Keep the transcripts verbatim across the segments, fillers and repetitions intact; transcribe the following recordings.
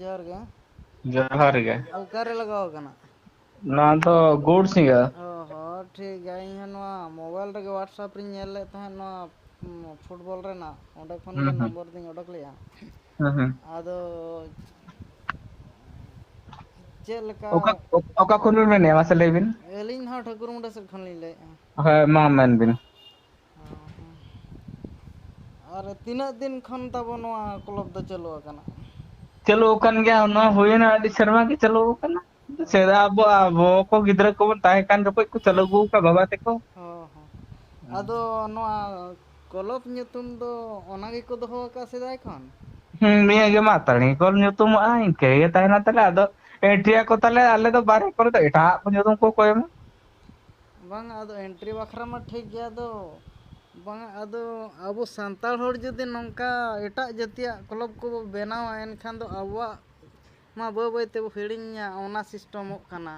ᱡᱚᱦᱟᱨ ᱜᱮ᱾ ᱡᱚᱦᱟᱨ ᱜᱮ᱾ ᱚᱠᱟᱨᱮ ᱞᱟᱜᱟᱣ ᱟᱠᱟᱱᱟ? ᱱᱚᱣᱟ ᱫᱚ ᱜᱳᱰ ᱥᱤᱝᱜᱟ᱾ ᱚ ᱦᱚᱸ, ᱴᱷᱤᱠ ᱜᱮᱭᱟ᱾ ᱤᱧ ᱦᱚᱸ ᱱᱚᱣᱟ ᱢᱳᱵᱟᱭᱤᱞ ᱨᱮᱜᱮ, WhatsApp ᱨᱤᱧ ᱧᱮᱞ ᱞᱮᱫ ᱛᱟᱦᱮᱸᱫ ᱱᱚᱣᱟ, ᱩᱸ, ᱯᱷᱩᱴᱵᱚᱞ ᱨᱮᱱᱟᱜ, ᱚᱸᱰᱮ ᱠᱷᱚᱱ ᱦᱩᱸ, ᱜᱮ ᱦᱩᱸ᱾ ᱱᱚᱢᱵᱚᱨ ᱫᱚᱧ ᱚᱰᱚᱠ ᱞᱮᱫᱼᱟ᱾ ᱦᱩᱸ, ᱦᱩᱸ᱾ ᱟᱫᱚ ᱪᱮᱫ ᱞᱮᱠᱟ? ᱚᱠᱟ, ᱚᱠᱟ ᱠᱷᱚᱱ ᱵᱤᱱ ᱢᱮᱱᱮᱫᱼᱟ? ᱢᱟᱥᱮ ᱞᱟᱹᱭ ᱵᱤᱱ᱾ ᱟᱹᱞᱤᱧ ᱦᱚᱸ ᱴᱷᱟᱹᱠᱩᱨ ᱢᱩᱸᱰᱟᱹ ᱥᱮᱫ ᱠᱷᱚᱱ ᱞᱤᱧ ᱞᱟᱹᱭᱮᱫᱼᱟ᱾ ᱦᱳᱭ, ᱢᱟ ᱢᱮᱱ ᱵᱤᱱ᱾ ᱦᱚᱸ, ᱦᱚᱸ᱾ ᱟᱨ ᱛᱤᱱᱟᱹᱜ ᱫᱤᱱ ᱠᱷᱚᱱ ᱛᱟᱵᱚ ᱱᱚᱣᱟ ᱠᱞᱚᱵᱽ ᱫᱚ ᱪᱟᱹᱞᱩ ᱟᱠᱟᱱᱟ? ᱪᱟᱹᱞᱩ ᱟᱠᱟᱱ ᱜᱮᱭᱟ, ᱱᱚᱣᱟ ᱦᱩᱭᱮᱱᱟ ᱟᱹᱰᱤ ᱥᱮᱨᱢᱟ ᱜᱮ ᱪᱟᱹᱞᱩ ᱟᱠᱟᱱᱟ᱾ ᱦᱳᱭ᱾ ᱥᱮᱫᱟᱭ ᱟᱵᱚ, ᱟᱵᱚ ᱠᱚ ᱜᱤᱫᱽᱨᱟᱹ ᱠᱚᱵᱚᱱ ᱛᱟᱦᱮᱸ ᱠᱟᱱ ᱡᱚᱠᱷᱚᱡ ᱠᱚ ᱪᱟᱹᱞᱩ ᱟᱹᱜᱩ ᱟᱠᱟᱫ ᱵᱟᱵᱟ ᱛᱟᱠᱚ᱾ ᱦᱚᱸ, ᱦᱚᱸ᱾ ᱦᱩᱸ᱾ ᱟᱫᱚ ᱱᱚᱣᱟ ᱠᱞᱚᱵᱽ ᱧᱩᱛᱩᱢ ᱫᱚ ᱚᱱᱟ ᱜᱮᱠᱚ ᱫᱚᱦᱚ ᱟᱠᱟᱫᱼᱟ ᱥᱮᱫᱟᱭ ᱠᱷᱚᱱ? ᱦᱩᱸ, ᱱᱤᱭᱟᱹ ᱜᱮ ᱢᱟᱛᱟᱹᱲᱤ ᱠᱚ ᱧᱩᱛᱩᱢᱚᱜᱼᱟ, ᱤᱱᱠᱟᱹ ᱜᱮ ᱛᱟᱦᱮᱱᱟ ᱛᱟᱦᱞᱮ᱾ ᱟᱫᱚ ᱮᱱᱴᱨᱤᱭᱟ ᱠᱚ ᱛᱟᱦᱞᱮ ᱟᱞᱮ ᱫᱚ ᱵᱟᱨᱦᱮ ᱠᱚᱨᱮ ᱫᱚ ᱮᱴᱟᱜ ᱠᱚ ᱧᱩᱛᱩᱢ ᱠᱚ ᱮᱢᱟ᱾ ᱵᱟᱝ, ᱟᱫᱚ ᱮᱱᱴᱨᱤ ᱵᱟᱠᱷᱨᱟ ᱢᱟ ᱴᱷᱤᱠ ᱜᱮᱭᱟ, ᱟᱫᱚ ᱵᱟᱝᱟ, ᱟᱫᱚ ᱟᱵᱚ ᱥᱟᱱᱛᱟᱲ ᱦᱚᱲ ᱡᱩᱫᱤ ᱱᱚᱝᱠᱟ ᱮᱴᱟᱜ ᱡᱟᱹᱛᱤᱭᱟᱜ ᱠᱞᱚᱵᱽ ᱠᱚᱵᱚ ᱵᱮᱱᱟᱣᱟ, ᱮᱱᱠᱷᱟᱱ ᱫᱚ ᱟᱵᱚᱣᱟᱜ ᱢᱟ ᱵᱟᱹᱭ ᱵᱟᱹᱭ ᱛᱮᱵᱚ ᱦᱤᱲᱤᱧᱟ, ᱚᱱᱟ ᱥᱤᱥᱴᱚᱢᱚᱜ ᱠᱟᱱᱟ᱾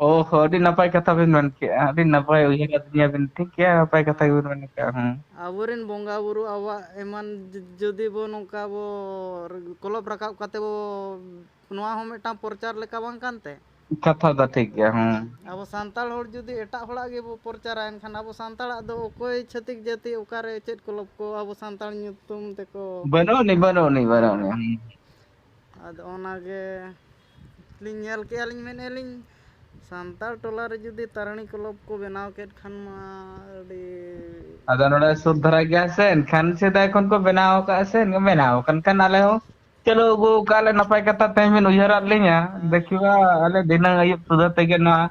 ᱚ ᱦᱚᱸ, ᱟᱹᱰᱤ ᱱᱟᱯᱟᱭ ᱠᱟᱛᱷᱟ ᱵᱤᱱ ᱢᱮᱱ ᱠᱮᱜᱼᱟ, ᱟᱹᱰᱤ ᱱᱟᱯᱟᱭ ᱩᱭᱦᱟᱹᱨ ᱟᱹᱫᱤᱧᱟ ᱵᱤᱱ, ᱴᱷᱤᱠ ᱜᱮᱭᱟ, ᱱᱟᱯᱟᱭ ᱠᱟᱛᱷᱟ ᱦᱮᱸ᱾ ᱜᱮᱵᱤᱱ ᱢᱮᱱ ᱠᱮᱜᱼᱟ, ᱦᱮᱸ᱾ ᱟᱵᱚᱨᱮᱱ ᱵᱚᱸᱜᱟ ᱵᱩᱨᱩ, ᱟᱵᱚᱣᱟᱜ ᱮᱢᱟᱱ ᱡᱩ-, ᱡᱩᱫᱤ ᱵᱚ ᱱᱚᱝᱠᱟ ᱵᱚ ᱠᱞᱚᱵᱽ ᱨᱟᱠᱟᱵ ᱠᱟᱛᱮ ᱵᱚ, ᱱᱚᱣᱟ ᱦᱚᱸ ᱢᱤᱫᱴᱟᱝ ᱯᱨᱚᱪᱟᱨ ᱞᱮᱠᱟ ᱵᱟᱝ ᱠᱟᱱ ᱛᱮ? ᱠᱟᱛᱷᱟ ᱫᱚ ᱴᱷᱤᱠ ᱜᱮᱭᱟ, ᱦᱮᱸ᱾ ᱟᱵᱚ ᱥᱟᱱᱛᱟᱲ ᱦᱚᱲ ᱡᱩᱫᱤ ᱮᱴᱟᱜ ᱦᱚᱲᱟᱜ ᱜᱮᱵᱚ ᱯᱨᱚᱪᱟᱨᱟ, ᱮᱱᱠᱷᱟᱱ ᱟᱵᱚ ᱥᱟᱱᱛᱟᱲᱟᱜ ᱫᱚ ᱚᱠᱚᱭ ᱪᱷᱟᱹᱛᱤᱠ ᱡᱟᱹᱛᱤ ᱚᱠᱟᱨᱮ ᱪᱮᱫ ᱠᱞᱚᱵᱽ ᱠᱚ ᱟᱵᱚ ᱥᱟᱱᱛᱟᱲ ᱧᱩᱛᱩᱢ ᱛᱮᱠᱚ? ᱵᱟᱹᱱᱩᱜ ᱟᱹᱱᱤᱡ, ᱵᱟᱹᱱᱩᱜ ᱟᱹᱱᱤᱡ, ᱵᱟᱹᱱᱩᱜ ᱟᱹᱱᱤᱡ, ᱦᱮᱸ᱾ ᱟᱫᱚ ᱚᱱᱟᱜᱮ ᱞᱤᱧ ᱧᱮᱞ ᱠᱮᱜᱼᱟ, ᱞᱤᱧ ᱢᱮᱱᱮᱫᱼᱟ ᱞᱤᱧ, ᱥᱟᱱᱛᱟᱲ ᱴᱚᱞᱟ ᱨᱮ ᱡᱩᱫᱤ ᱛᱟᱨᱟᱬᱤ ᱠᱞᱚᱵᱽ ᱠᱚ ᱵᱮᱱᱟᱣ ᱠᱮᱫ ᱠᱷᱟᱱ ᱢᱟ ᱟᱹᱰᱤ ᱟᱫᱚ ᱱᱚᱰᱮ ᱥᱩᱨ ᱫᱷᱟᱨᱟ ᱜᱮᱭᱟ ᱥᱮ, ᱮᱱᱠᱷᱟᱱ ᱥᱮᱫᱟᱭ ᱠᱷᱚᱱ ᱠᱚ ᱵᱮᱱᱟᱣ ᱟᱠᱟᱫᱼᱟ ᱥᱮ, ᱵᱮᱱᱟᱣ ᱟᱠᱟᱱ ᱠᱷᱟᱱ ᱟᱞᱮ ᱦᱚᱸ ᱪᱟᱹᱞᱩ ᱟᱹᱜᱩ ᱟᱠᱟᱫ ᱞᱮ, ᱱᱟᱯᱟᱭ ᱠᱟᱛᱷᱟ ᱛᱮᱦᱮᱧ ᱵᱮᱱ ᱩᱭᱦᱟᱹᱨᱟᱫ ᱞᱤᱧᱟ᱾ ᱦᱮᱸ᱾ ᱫᱮᱠᱷᱤᱵᱟ, ᱟᱞᱮ ᱫᱷᱤᱱᱟᱹᱝ ᱟᱹᱭᱩᱵ ᱥᱩᱫᱷᱟᱹ ᱛᱮᱜᱮ ᱱᱚᱣᱟ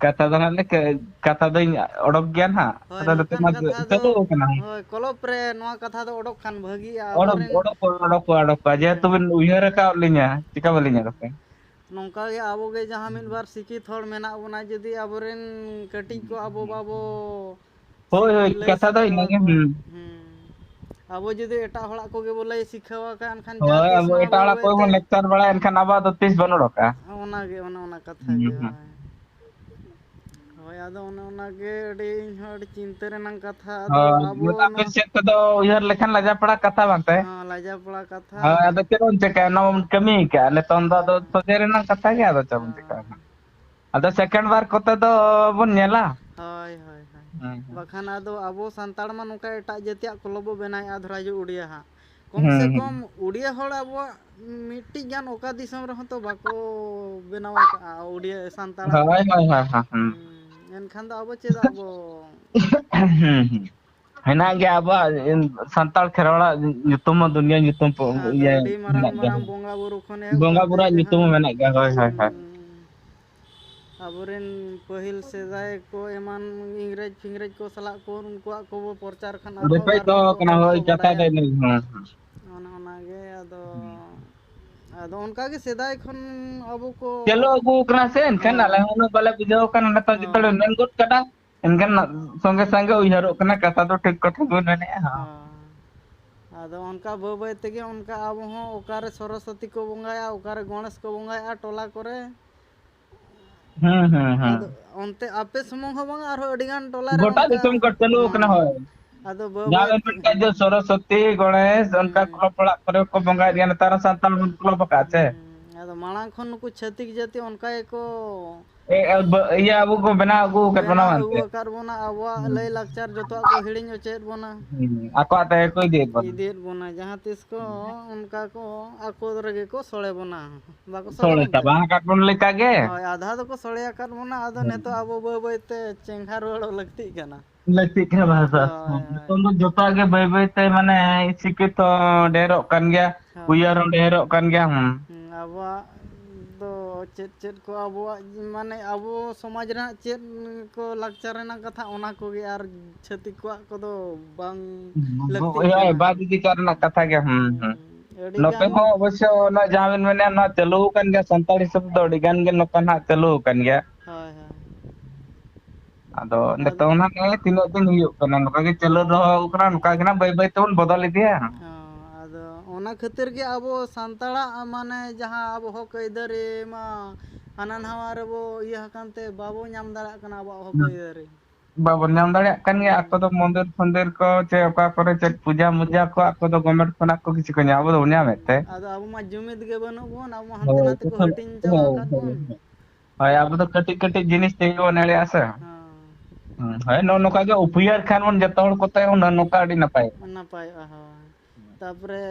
ᱠᱟᱛᱷᱟ ᱫᱚ ᱦᱟᱸᱜ ᱞᱮ ᱠᱮ-, ᱠᱟᱛᱷᱟ ᱫᱚᱧ ᱚᱰᱚᱠ ᱜᱮᱭᱟ ᱱᱟᱦᱟᱜ᱾ ᱦᱳᱭ, ᱟᱫᱚ ᱱᱤᱛᱚᱜ ᱱᱚᱝᱠᱟᱱ ᱢᱟ ᱠᱟᱛᱷᱟ ᱫᱚ, ᱪᱟᱹᱞᱩ ᱟᱠᱟᱱᱟ᱾ ᱦᱳᱭ, ᱠᱞᱚᱵᱽ ᱨᱮ ᱱᱚᱣᱟ ᱠᱟᱛᱷᱟ ᱫᱚ ᱚᱰᱚᱠ ᱠᱷᱟᱱ ᱵᱷᱟᱹᱜᱤᱜᱼᱟ᱾ ᱚᱰᱚᱠ, ᱟᱵᱚᱨᱮᱱ ᱚᱰᱚᱠ, ᱚᱰᱚᱠ, ᱚᱰᱚᱠ, ᱡᱮᱦᱮᱛᱩ ᱦᱮᱸ᱾ ᱵᱮᱱ ᱩᱭᱦᱟᱹᱨ ᱟᱠᱟᱫ ᱞᱤᱧᱟ, ᱪᱮᱠᱟ ᱵᱟᱹᱞᱤᱧ ᱚᱰᱚᱠᱟ? ᱱᱚᱝᱠᱟ ᱜᱮ ᱟᱵᱚ ᱜᱮ ᱡᱟᱦᱟᱸ ᱢᱤᱫ ᱵᱟᱨ ᱥᱤᱠᱠᱷᱤᱛ ᱦᱚᱲ ᱢᱮᱱᱟᱜ ᱵᱚᱱᱟ, ᱡᱩᱫᱤ ᱟᱵᱚᱨᱮᱱ ᱠᱟᱹᱴᱤᱡ ᱠᱚ ᱟᱵᱚ ᱵᱟᱵᱚ ᱦᱳᱭ, ᱦᱳᱭ, ᱞᱟᱹᱭ ᱠᱟᱛᱷᱟ ᱫᱚ ᱥᱚᱫᱚᱨ ᱤᱱᱟᱹᱜᱮ, ᱟᱠᱚᱣᱟ, ᱦᱩᱸ᱾ ᱦᱩᱸ᱾ ᱟᱵᱚ ᱡᱩᱫᱤ ᱮᱴᱟᱜ ᱦᱚᱲᱟᱜ ᱠᱚᱜᱮ ᱵᱚ ᱞᱟᱹᱭ ᱥᱤᱠᱷᱟᱹᱣ ᱟᱠᱟᱱ ᱠᱷᱟᱱ, ᱡᱟᱦᱟᱸ ᱦᱳᱭ, ᱛᱤᱥ ᱟᱵᱚ ᱱᱚᱣᱟ ᱮᱴᱟᱜ ᱵᱟᱹᱭ ᱦᱚᱲᱟᱜ ᱵᱟᱹᱭ ᱠᱚᱜᱮ ᱛᱮ ᱵᱚᱱ ᱞᱮᱠᱪᱟᱨ ᱵᱟᱲᱟᱭᱟ, ᱮᱱᱠᱷᱟᱱ ᱟᱵᱚᱣᱟᱜ ᱫᱚ ᱛᱤᱥ ᱵᱚᱱ ᱚᱰᱚᱠᱟ? ᱚᱱᱟᱜᱮ, ᱚᱱᱮ ᱚᱱᱟ ᱠᱟᱛᱷᱟ ᱦᱩᱸ, ᱜᱮ, ᱦᱩᱸ᱾ ᱦᱳᱭ᱾ ᱦᱳᱭ, ᱟᱫᱚ ᱚᱱᱮ ᱚᱱᱟᱜᱮ ᱟᱹᱰᱤ, ᱤᱧ ᱦᱚᱸ ᱟᱹᱰᱤ ᱪᱤᱱᱛᱟᱹ ᱨᱮᱱᱟᱜ ᱠᱟᱛᱷᱟ᱾ ᱟᱫᱚ ᱦᱳᱭ, ᱟᱵᱚ ᱟᱯᱮ ᱱᱚᱣᱟ ᱥᱮᱫ ᱛᱮᱫᱚ ᱩᱭᱦᱟᱹᱨ ᱞᱮᱠᱷᱟᱱ ᱞᱟᱡᱟᱯᱟᱲᱟ ᱠᱟᱛᱷᱟ ᱵᱟᱝ ᱛᱮ? ᱦᱚᱸ, ᱞᱟᱡᱟᱯᱟᱲᱟ ᱠᱟᱛᱷᱟ᱾ ᱦᱳᱭ, ᱟᱫᱚ ᱪᱮᱫ ᱵᱚᱱ ᱪᱮᱠᱟᱭᱟ? ᱚᱱᱟ ᱵᱚᱱ ᱠᱟᱹᱢᱤ ᱠᱟᱜᱼᱟ᱾ ᱱᱤᱛᱚᱝ ᱫᱚ ᱟᱫᱚ ᱦᱳᱭ᱾ ᱥᱚᱡᱷᱮ ᱨᱮᱱᱟᱜ ᱠᱟᱛᱷᱟ ᱜᱮ, ᱟᱫᱚ ᱪᱮᱫ ᱵᱚᱱ ᱦᱳᱭ᱾ ᱪᱮᱠᱟᱭᱟ ᱦᱟᱸᱜ? ᱟᱫᱚ ᱥᱮᱠᱮᱱᱰ ᱵᱟᱨ ᱠᱚᱛᱮ ᱫᱚ ᱵᱚᱱ ᱧᱮᱞᱟ᱾ ᱦᱳᱭ, ᱦᱳᱭ, ᱦᱳᱭ᱾ ᱦᱩᱸ, ᱦᱩᱸ᱾ ᱵᱟᱠᱷᱟᱱ ᱟᱫᱚ ᱟᱵᱚ ᱥᱟᱱᱛᱟᱲ ᱢᱟ ᱱᱚᱝᱠᱟ ᱮᱴᱟᱜ ᱡᱟᱹᱛᱤᱭᱟᱜ ᱠᱚᱞᱚᱵ ᱵᱚ ᱵᱮᱱᱟᱣᱮᱫᱼᱟ, ᱫᱷᱚᱨᱟ ᱡᱮ ᱩᱰᱤᱭᱟ ᱦᱟᱸᱜ᱾ ᱠᱚᱢ ᱥᱮ ᱦᱩᱸ, ᱦᱩᱸ᱾ ᱠᱚᱢ ᱩᱰᱤᱭᱟ ᱦᱚᱲ ᱟᱵᱚᱣᱟᱜ ᱢᱤᱫᱴᱤᱡ ᱜᱟᱱ ᱚᱠᱟ ᱫᱤᱥᱚᱢ ᱨᱮᱦᱚᱸ ᱛᱚ ᱵᱟᱠᱚ ᱵᱮᱱᱟᱣ ᱟᱠᱟᱫᱼᱟ ᱩᱰᱤᱭᱟ ᱥᱟᱱᱛᱟᱲᱟᱜ᱾ ᱦᱳᱭ, ᱦᱳᱭ, ᱦᱳᱭ, ᱦᱳᱭ, ᱦᱩᱸ᱾ ᱦᱩᱸ, ᱮᱱᱠᱷᱟᱱ ᱫᱚ ᱟᱵᱚ ᱪᱮᱫᱟᱜ ᱵᱚ ᱦᱩᱸ, ᱦᱩᱸ᱾ ᱦᱮᱱᱟᱜ ᱜᱮᱭᱟ ᱟᱵᱚᱣᱟᱜ ᱥᱟᱱᱛᱟᱲ ᱠᱷᱮᱨᱣᱟᱲᱟᱜ ᱧᱩᱛᱩᱢ ᱦᱚᱸ ᱫᱩᱱᱤᱭᱟᱹ ᱧᱩᱛᱩᱢ ᱯᱚ-, ᱟᱫᱚ ᱤᱭᱟᱹ ᱟᱹᱰᱤ ᱢᱟᱨᱟᱝ ᱦᱮᱱᱟᱜ ᱜᱮᱭᱟ᱾ ᱢᱟᱨᱟᱝ ᱵᱚᱸᱜᱟ ᱵᱩᱨᱩ ᱠᱷᱚᱱ ᱮᱦᱚᱵ ᱵᱚᱸᱜᱟ ᱠᱟᱛᱮ ᱵᱩᱨᱩᱣᱟᱜ ᱧᱩᱛᱩᱢ ᱡᱟᱦᱟᱸ, ᱦᱚᱸ ᱢᱮᱱᱟᱜ ᱜᱮᱭᱟ, ᱦᱳᱭ, ᱦᱳᱭ, ᱦᱳᱭ᱾ ᱦᱩᱸ, ᱟᱵᱚᱨᱮᱱ ᱯᱟᱹᱦᱤᱞ ᱥᱮᱫᱟᱭ ᱠᱚ ᱮᱢᱟᱱ ᱤᱝᱨᱮᱡᱽ ᱯᱷᱤᱝᱨᱮᱡᱽ ᱠᱚ ᱥᱟᱞᱟᱜ ᱠᱚ ᱩᱱᱠᱩᱣᱟᱜ ᱠᱚᱵᱚ ᱯᱨᱚᱪᱟᱨ ᱠᱷᱟᱱ ᱟᱨᱦᱚᱸ ᱨᱮᱯᱮᱡ ᱟᱨᱦᱚᱸ ᱫᱚᱦᱚ ᱠᱚ ᱠᱟᱱᱟ, ᱦᱳᱭ, ᱵᱟᱠᱚ ᱠᱟᱛᱷᱟ ᱵᱟᱰᱟᱭᱟ᱾ ᱫᱚ ᱤᱱᱟᱹ ᱜᱮ, ᱦᱮᱸ, ᱦᱮᱸ᱾ ᱚᱱᱮ ᱚᱱᱟᱜᱮ ᱟᱫᱚ, ᱦᱩᱸ᱾ ᱟᱫᱚ ᱚᱱᱠᱟᱜᱮ ᱥᱮᱫᱟᱭ ᱠᱷᱚᱱ ᱟᱵᱚ ᱠᱚ ᱪᱟᱹᱞᱩ ᱟᱹᱜᱩ ᱠᱟᱱᱟ ᱥᱮ, ᱮᱱᱠᱷᱟᱱ ᱦᱳᱭ᱾ ᱟᱞᱮ ᱦᱚᱸ ᱩᱱᱟᱹᱜ ᱵᱟᱞᱮ ᱵᱩᱡᱷᱟᱹᱣ ᱠᱟᱱᱟ, ᱱᱮᱛᱟᱨ ᱡᱚᱛᱚ ᱦᱚᱲ ᱦᱳᱭ᱾ ᱢᱮᱱ ᱜᱚᱫ ᱠᱟᱫᱟ, ᱮᱱᱠᱷᱟᱱ ᱥᱚᱸᱜᱮ ᱥᱚᱸᱜᱮ ᱩᱭᱦᱟᱹᱨᱚᱜ ᱠᱟᱱᱟ, ᱠᱟᱛᱷᱟ ᱫᱚ ᱴᱷᱤᱠ ᱠᱟᱛᱷᱟ ᱜᱮ ᱢᱮᱱᱮᱫᱼᱟ᱾ ᱦᱚᱸ᱾ ᱦᱳᱭ᱾ ᱟᱫᱚ ᱚᱱᱠᱟ ᱵᱟᱹᱭ ᱵᱟᱹᱭ ᱛᱮᱜᱮ ᱚᱱᱠᱟ ᱟᱵᱚ ᱦᱚᱸ ᱚᱠᱟᱨᱮ ᱥᱚᱨᱚᱥᱚᱛᱤ ᱠᱚ ᱵᱚᱸᱜᱟᱭᱟ, ᱚᱠᱟᱨᱮ ᱜᱚᱬᱮᱥ ᱠᱚ ᱵᱚᱸᱜᱟᱭᱟ ᱴᱚᱞᱟ ᱠᱚᱨᱮ᱾ ᱦᱩᱸ, ᱦᱩᱸ, ᱦᱩᱸ᱾ ᱟᱫᱚ ᱚᱱᱛᱮ ᱟᱯᱮ ᱥᱩᱢᱩᱝ ᱦᱚᱸ ᱵᱟᱝᱟ, ᱟᱨᱦᱚᱸ ᱟᱹᱰᱤ ᱜᱟᱱ ᱴᱚᱞᱟ ᱨᱮ ᱜᱚᱴᱟ ᱚᱱᱠᱟ, ᱫᱤᱥᱚᱢ ᱠᱚ ᱪᱟᱹᱞᱩ ᱟᱠᱟᱱᱟ, ᱦᱚᱸ᱾ ᱦᱳᱭ᱾ ᱟᱫᱚ ᱵᱟᱹᱭ ᱡᱟᱦᱟᱸ ᱵᱟᱹᱭ ᱵᱮᱱ ᱛᱮ, ᱢᱮᱱ ᱠᱮᱫ ᱡᱮ ᱥᱚᱨᱚᱥᱚᱛᱤ, ᱜᱚᱬᱮᱥ, ᱚᱱᱠᱟ ᱦᱩᱸ᱾ ᱠᱞᱚᱵ ᱚᱲᱟᱜ ᱠᱚᱨᱮ ᱠᱚ ᱵᱚᱸᱜᱟᱭᱮᱫ ᱜᱮᱭᱟ, ᱱᱮᱛᱟᱨ ᱦᱚᱸ ᱥᱟᱱᱛᱟᱲ ᱠᱞᱚᱵ ᱟᱠᱟᱫ ᱥᱮ? ᱦᱩᱸ᱾ ᱟᱫᱚ ᱢᱟᱲᱟᱝ ᱠᱷᱚᱱ ᱱᱩᱠᱩ ᱪᱷᱟᱹᱛᱤᱠ ᱡᱟᱹᱛᱤ ᱚᱱᱠᱟ ᱜᱮᱠᱚ ᱮ, ᱮ, ᱵᱟᱹ-, ᱤᱭᱟᱹ, ᱟᱵᱚ ᱠᱚ ᱵᱮᱱᱟᱣ ᱟᱹᱜᱩ ᱟᱠᱟᱫ ᱵᱚᱱᱟ ᱵᱮᱱᱟᱣ ᱢᱮᱱᱛᱮ᱾ ᱟᱹᱜᱩ ᱟᱠᱟᱫ ᱵᱚᱱᱟ, ᱟᱵᱚᱣᱟᱜ ᱦᱩᱸ᱾ ᱞᱟᱹᱭ ᱞᱟᱠᱪᱟᱨ ᱡᱚᱛᱚᱣᱟᱜ ᱠᱚ ᱦᱤᱲᱤᱧ ᱦᱚᱪᱚᱭᱮᱫ ᱵᱚᱱᱟ᱾ ᱦᱩᱸ, ᱟᱠᱚᱣᱟᱜ ᱛᱮᱜᱮ ᱠᱚ ᱤᱫᱤᱭᱮᱫ ᱵᱚᱱᱟ᱾ ᱤᱫᱤᱭᱮᱫ ᱵᱚᱱᱟ, ᱡᱟᱦᱟᱸ ᱛᱤᱥ ᱠᱚ ᱦᱩᱸ᱾ ᱚᱱᱠᱟ ᱠᱚ ᱟᱠᱚ ᱨᱮᱜᱮ ᱠᱚ ᱥᱚᱲᱮ ᱵᱚᱱᱟ, ᱵᱟᱠᱚ ᱥᱚᱲᱮ ᱥᱚᱲᱮ ᱵᱚᱱ ᱛᱮ? ᱪᱟᱵᱟ ᱟᱠᱟᱫ ᱵᱚᱱ ᱞᱮᱠᱟ ᱜᱮ᱾ ᱦᱳᱭ, ᱟᱫᱷᱟ ᱫᱚᱠᱚ ᱥᱚᱲᱮ ᱟᱠᱟᱫ ᱵᱚᱱᱟ, ᱟᱫᱚ ᱦᱩᱸ᱾ ᱱᱤᱛᱚᱜ ᱟᱵᱚ ᱵᱟᱹᱭ ᱵᱟᱹᱭ ᱛᱮ ᱪᱮᱸᱜᱷᱟ ᱨᱩᱣᱟᱹᱲᱚᱜ ᱞᱟᱹᱠᱛᱤᱜ ᱠᱟᱱᱟ᱾ ᱞᱟᱹᱠᱛᱤᱜ ᱠᱟᱱᱟ, ᱵᱟᱥ, ᱵᱟᱥ᱾ ᱦᱳᱭ, ᱦᱳᱭ᱾ ᱱᱤᱛᱚᱝ ᱫᱚ ᱡᱚᱛᱚᱣᱟᱜ ᱜᱮ ᱵᱟᱹᱭ ᱵᱟᱹᱭ ᱛᱮ, ᱢᱟᱱᱮ, ᱥᱤᱠᱠᱷᱤᱛ ᱦᱚᱸ ᱰᱷᱮᱨᱚᱜ ᱠᱟᱱ ᱜᱮᱭᱟ, ᱦᱳᱭ᱾ ᱩᱭᱦᱟᱹᱨ ᱦᱚᱸ ᱰᱷᱮᱨᱚᱜ ᱠᱟᱱ ᱜᱮᱭᱟ, ᱦᱩᱸ᱾ ᱦᱩᱸ, ᱟᱵᱚᱣᱟᱜ ᱫᱚ ᱪᱮᱫ, ᱪᱮᱫ ᱠᱚ ᱟᱵᱚᱣᱟᱜ, ᱢᱟᱱᱮ, ᱟᱵᱚ ᱥᱚᱢᱟᱡᱽ ᱨᱮᱱᱟᱜ ᱪᱮᱫ ᱠᱚ ᱞᱟᱠᱪᱟᱨ ᱨᱮᱱᱟᱜ ᱠᱟᱛᱷᱟ, ᱚᱱᱟ ᱠᱚᱜᱮ, ᱟᱨ ᱪᱷᱟᱹᱛᱤᱠ ᱠᱚᱣᱟᱜ ᱠᱚᱫᱚ ᱵᱟᱝ ᱞᱟᱹᱠᱛᱤᱜ ᱦᱳᱭ, ᱠᱟᱱᱟ᱾ ᱵᱟᱫ ᱤᱫᱤ ᱠᱟᱜ ᱨᱮᱱᱟᱜ ᱠᱟᱛᱷᱟ ᱜᱮ, ᱦᱩᱸ, ᱦᱩᱸ᱾ ᱦᱩᱸ, ᱟᱹᱰᱤ ᱱᱚᱛᱮ ᱜᱟᱱ ᱦᱚᱸ ᱚᱵᱚᱥᱥᱚ ᱚᱱᱟ ᱡᱟᱦᱟᱸ ᱵᱮᱱ ᱢᱮᱱᱮᱫᱼᱟ, ᱱᱚᱣᱟ ᱪᱟᱹᱞᱩ ᱟᱠᱟᱱ ᱜᱮᱭᱟ, ᱥᱟᱱᱛᱟᱲ ᱦᱤᱥᱟᱹᱵ ᱫᱚ ᱟᱹᱰᱤ ᱜᱟᱱ ᱜᱮ ᱱᱚᱝᱠᱟ ᱱᱟᱦᱟᱜ ᱪᱟᱹᱞᱩ ᱟᱠᱟᱱ ᱜᱮᱭᱟ᱾ ᱦᱳᱭ, ᱦᱳᱭ᱾ ᱟᱫᱚ ᱟᱫᱚ ᱱᱤᱛᱚᱝ ᱱᱟᱦᱟᱜ ᱱᱮᱜᱼᱮ ᱛᱤᱱᱟᱹᱜ ᱫᱤᱱ ᱦᱩᱭᱩᱜ ᱠᱟᱱᱟ, ᱱᱚᱝᱠᱟ ᱜᱮ ᱪᱟᱹᱞᱩ ᱫᱚᱦᱚ ᱟᱠᱟᱱᱟ, ᱱᱚᱝᱠᱟ ᱜᱮ ᱱᱟᱦᱟᱜ ᱵᱟᱹᱭ ᱵᱟᱹᱭ ᱛᱮᱵᱚᱱ ᱵᱚᱫᱚᱞ ᱤᱫᱤᱭᱟ᱾ ᱦᱚᱸ, ᱟᱫᱚ ᱚᱱᱟ ᱠᱷᱟᱹᱛᱤᱨ ᱜᱮ ᱟᱵᱚ ᱥᱟᱱᱛᱟᱲᱟᱜ, ᱢᱟᱱᱮ, ᱡᱟᱦᱟᱸ ᱟᱵᱚ ᱦᱚᱠ ᱟᱹᱭᱫᱟᱹᱨᱤ ᱢᱟ ᱦᱟᱱᱟ ᱱᱟᱣᱟ ᱨᱮᱵᱚ ᱤᱭᱟᱹ ᱟᱠᱟᱱ ᱛᱮ ᱵᱟᱵᱚ ᱧᱟᱢ ᱫᱟᱲᱮᱭᱟᱜ ᱠᱟᱱᱟ ᱟᱵᱚᱣᱟᱜ ᱦᱚᱠ ᱟᱹᱭᱫᱟᱹᱨᱤ᱾ ᱵᱟᱵᱚᱱ ᱧᱟᱢ ᱫᱟᱲᱮᱭᱟᱜ ᱠᱟᱱ ᱜᱮᱭᱟ᱾ ᱟᱠᱚ ᱫᱚ ᱢᱚᱱᱫᱤᱨ ᱯᱷᱚᱱᱫᱤᱨ ᱠᱚ ᱪᱮ ᱚᱠᱟ ᱠᱚᱨᱮ ᱪᱮᱫ ᱯᱩᱡᱟ ᱢᱩᱡᱟ ᱠᱚ ᱟᱠᱚ ᱫᱚ ᱜᱚᱵᱷᱢᱮᱱᱴ ᱠᱷᱚᱱᱟᱜ ᱠᱚ ᱠᱤᱪᱷᱩ ᱠᱚ ᱧᱟᱢ, ᱟᱵᱚ ᱫᱚᱵᱚᱱ ᱧᱟᱢᱮᱫ ᱛᱮ᱾ ᱟᱫᱚ ᱟᱵᱚ ᱢᱟ ᱡᱩᱢᱤᱫ ᱜᱮ ᱵᱟᱹᱱᱩᱜ ᱵᱚᱱ, ᱟᱵᱚ ᱢᱟ ᱦᱟᱱᱛᱮ ᱦᱳᱭ, ᱱᱟᱛᱮ ᱠᱚ ᱦᱳᱭ, ᱦᱟᱹᱴᱤᱧ ᱪᱟᱵᱟ ᱦᱳᱭ, ᱟᱠᱟᱫ ᱦᱳᱭ, ᱵᱚᱱ᱾ ᱦᱳᱭ᱾ ᱦᱳᱭ, ᱟᱵᱚ ᱫᱚ ᱠᱟᱹᱴᱤᱡ ᱠᱟᱹᱴᱤᱡ ᱡᱤᱱᱤᱥ ᱛᱮᱜᱮ ᱵᱚᱱ ᱮᱲᱮᱜᱼᱟ ᱥᱮ᱾ ᱦᱮᱸ᱾ ᱦᱩᱸ, ᱦᱳᱭ, ᱱᱚᱜᱼᱚ ᱱᱚᱝᱠᱟ ᱜᱮ ᱩᱯᱭᱟᱹᱨ ᱠᱷᱟᱱ ᱵᱚᱱ ᱡᱚᱛᱚ ᱦᱚᱲ ᱠᱚᱛᱮ ᱦᱩᱱᱟᱹᱝ ᱱᱚᱝᱠᱟ ᱟᱹᱰᱤ ᱱᱟᱯᱟᱭᱚᱜᱼᱟ᱾ ᱱᱟᱯᱟᱭᱚᱜᱼᱟ, ᱦᱳᱭ᱾ ᱛᱟᱯᱚᱨᱮ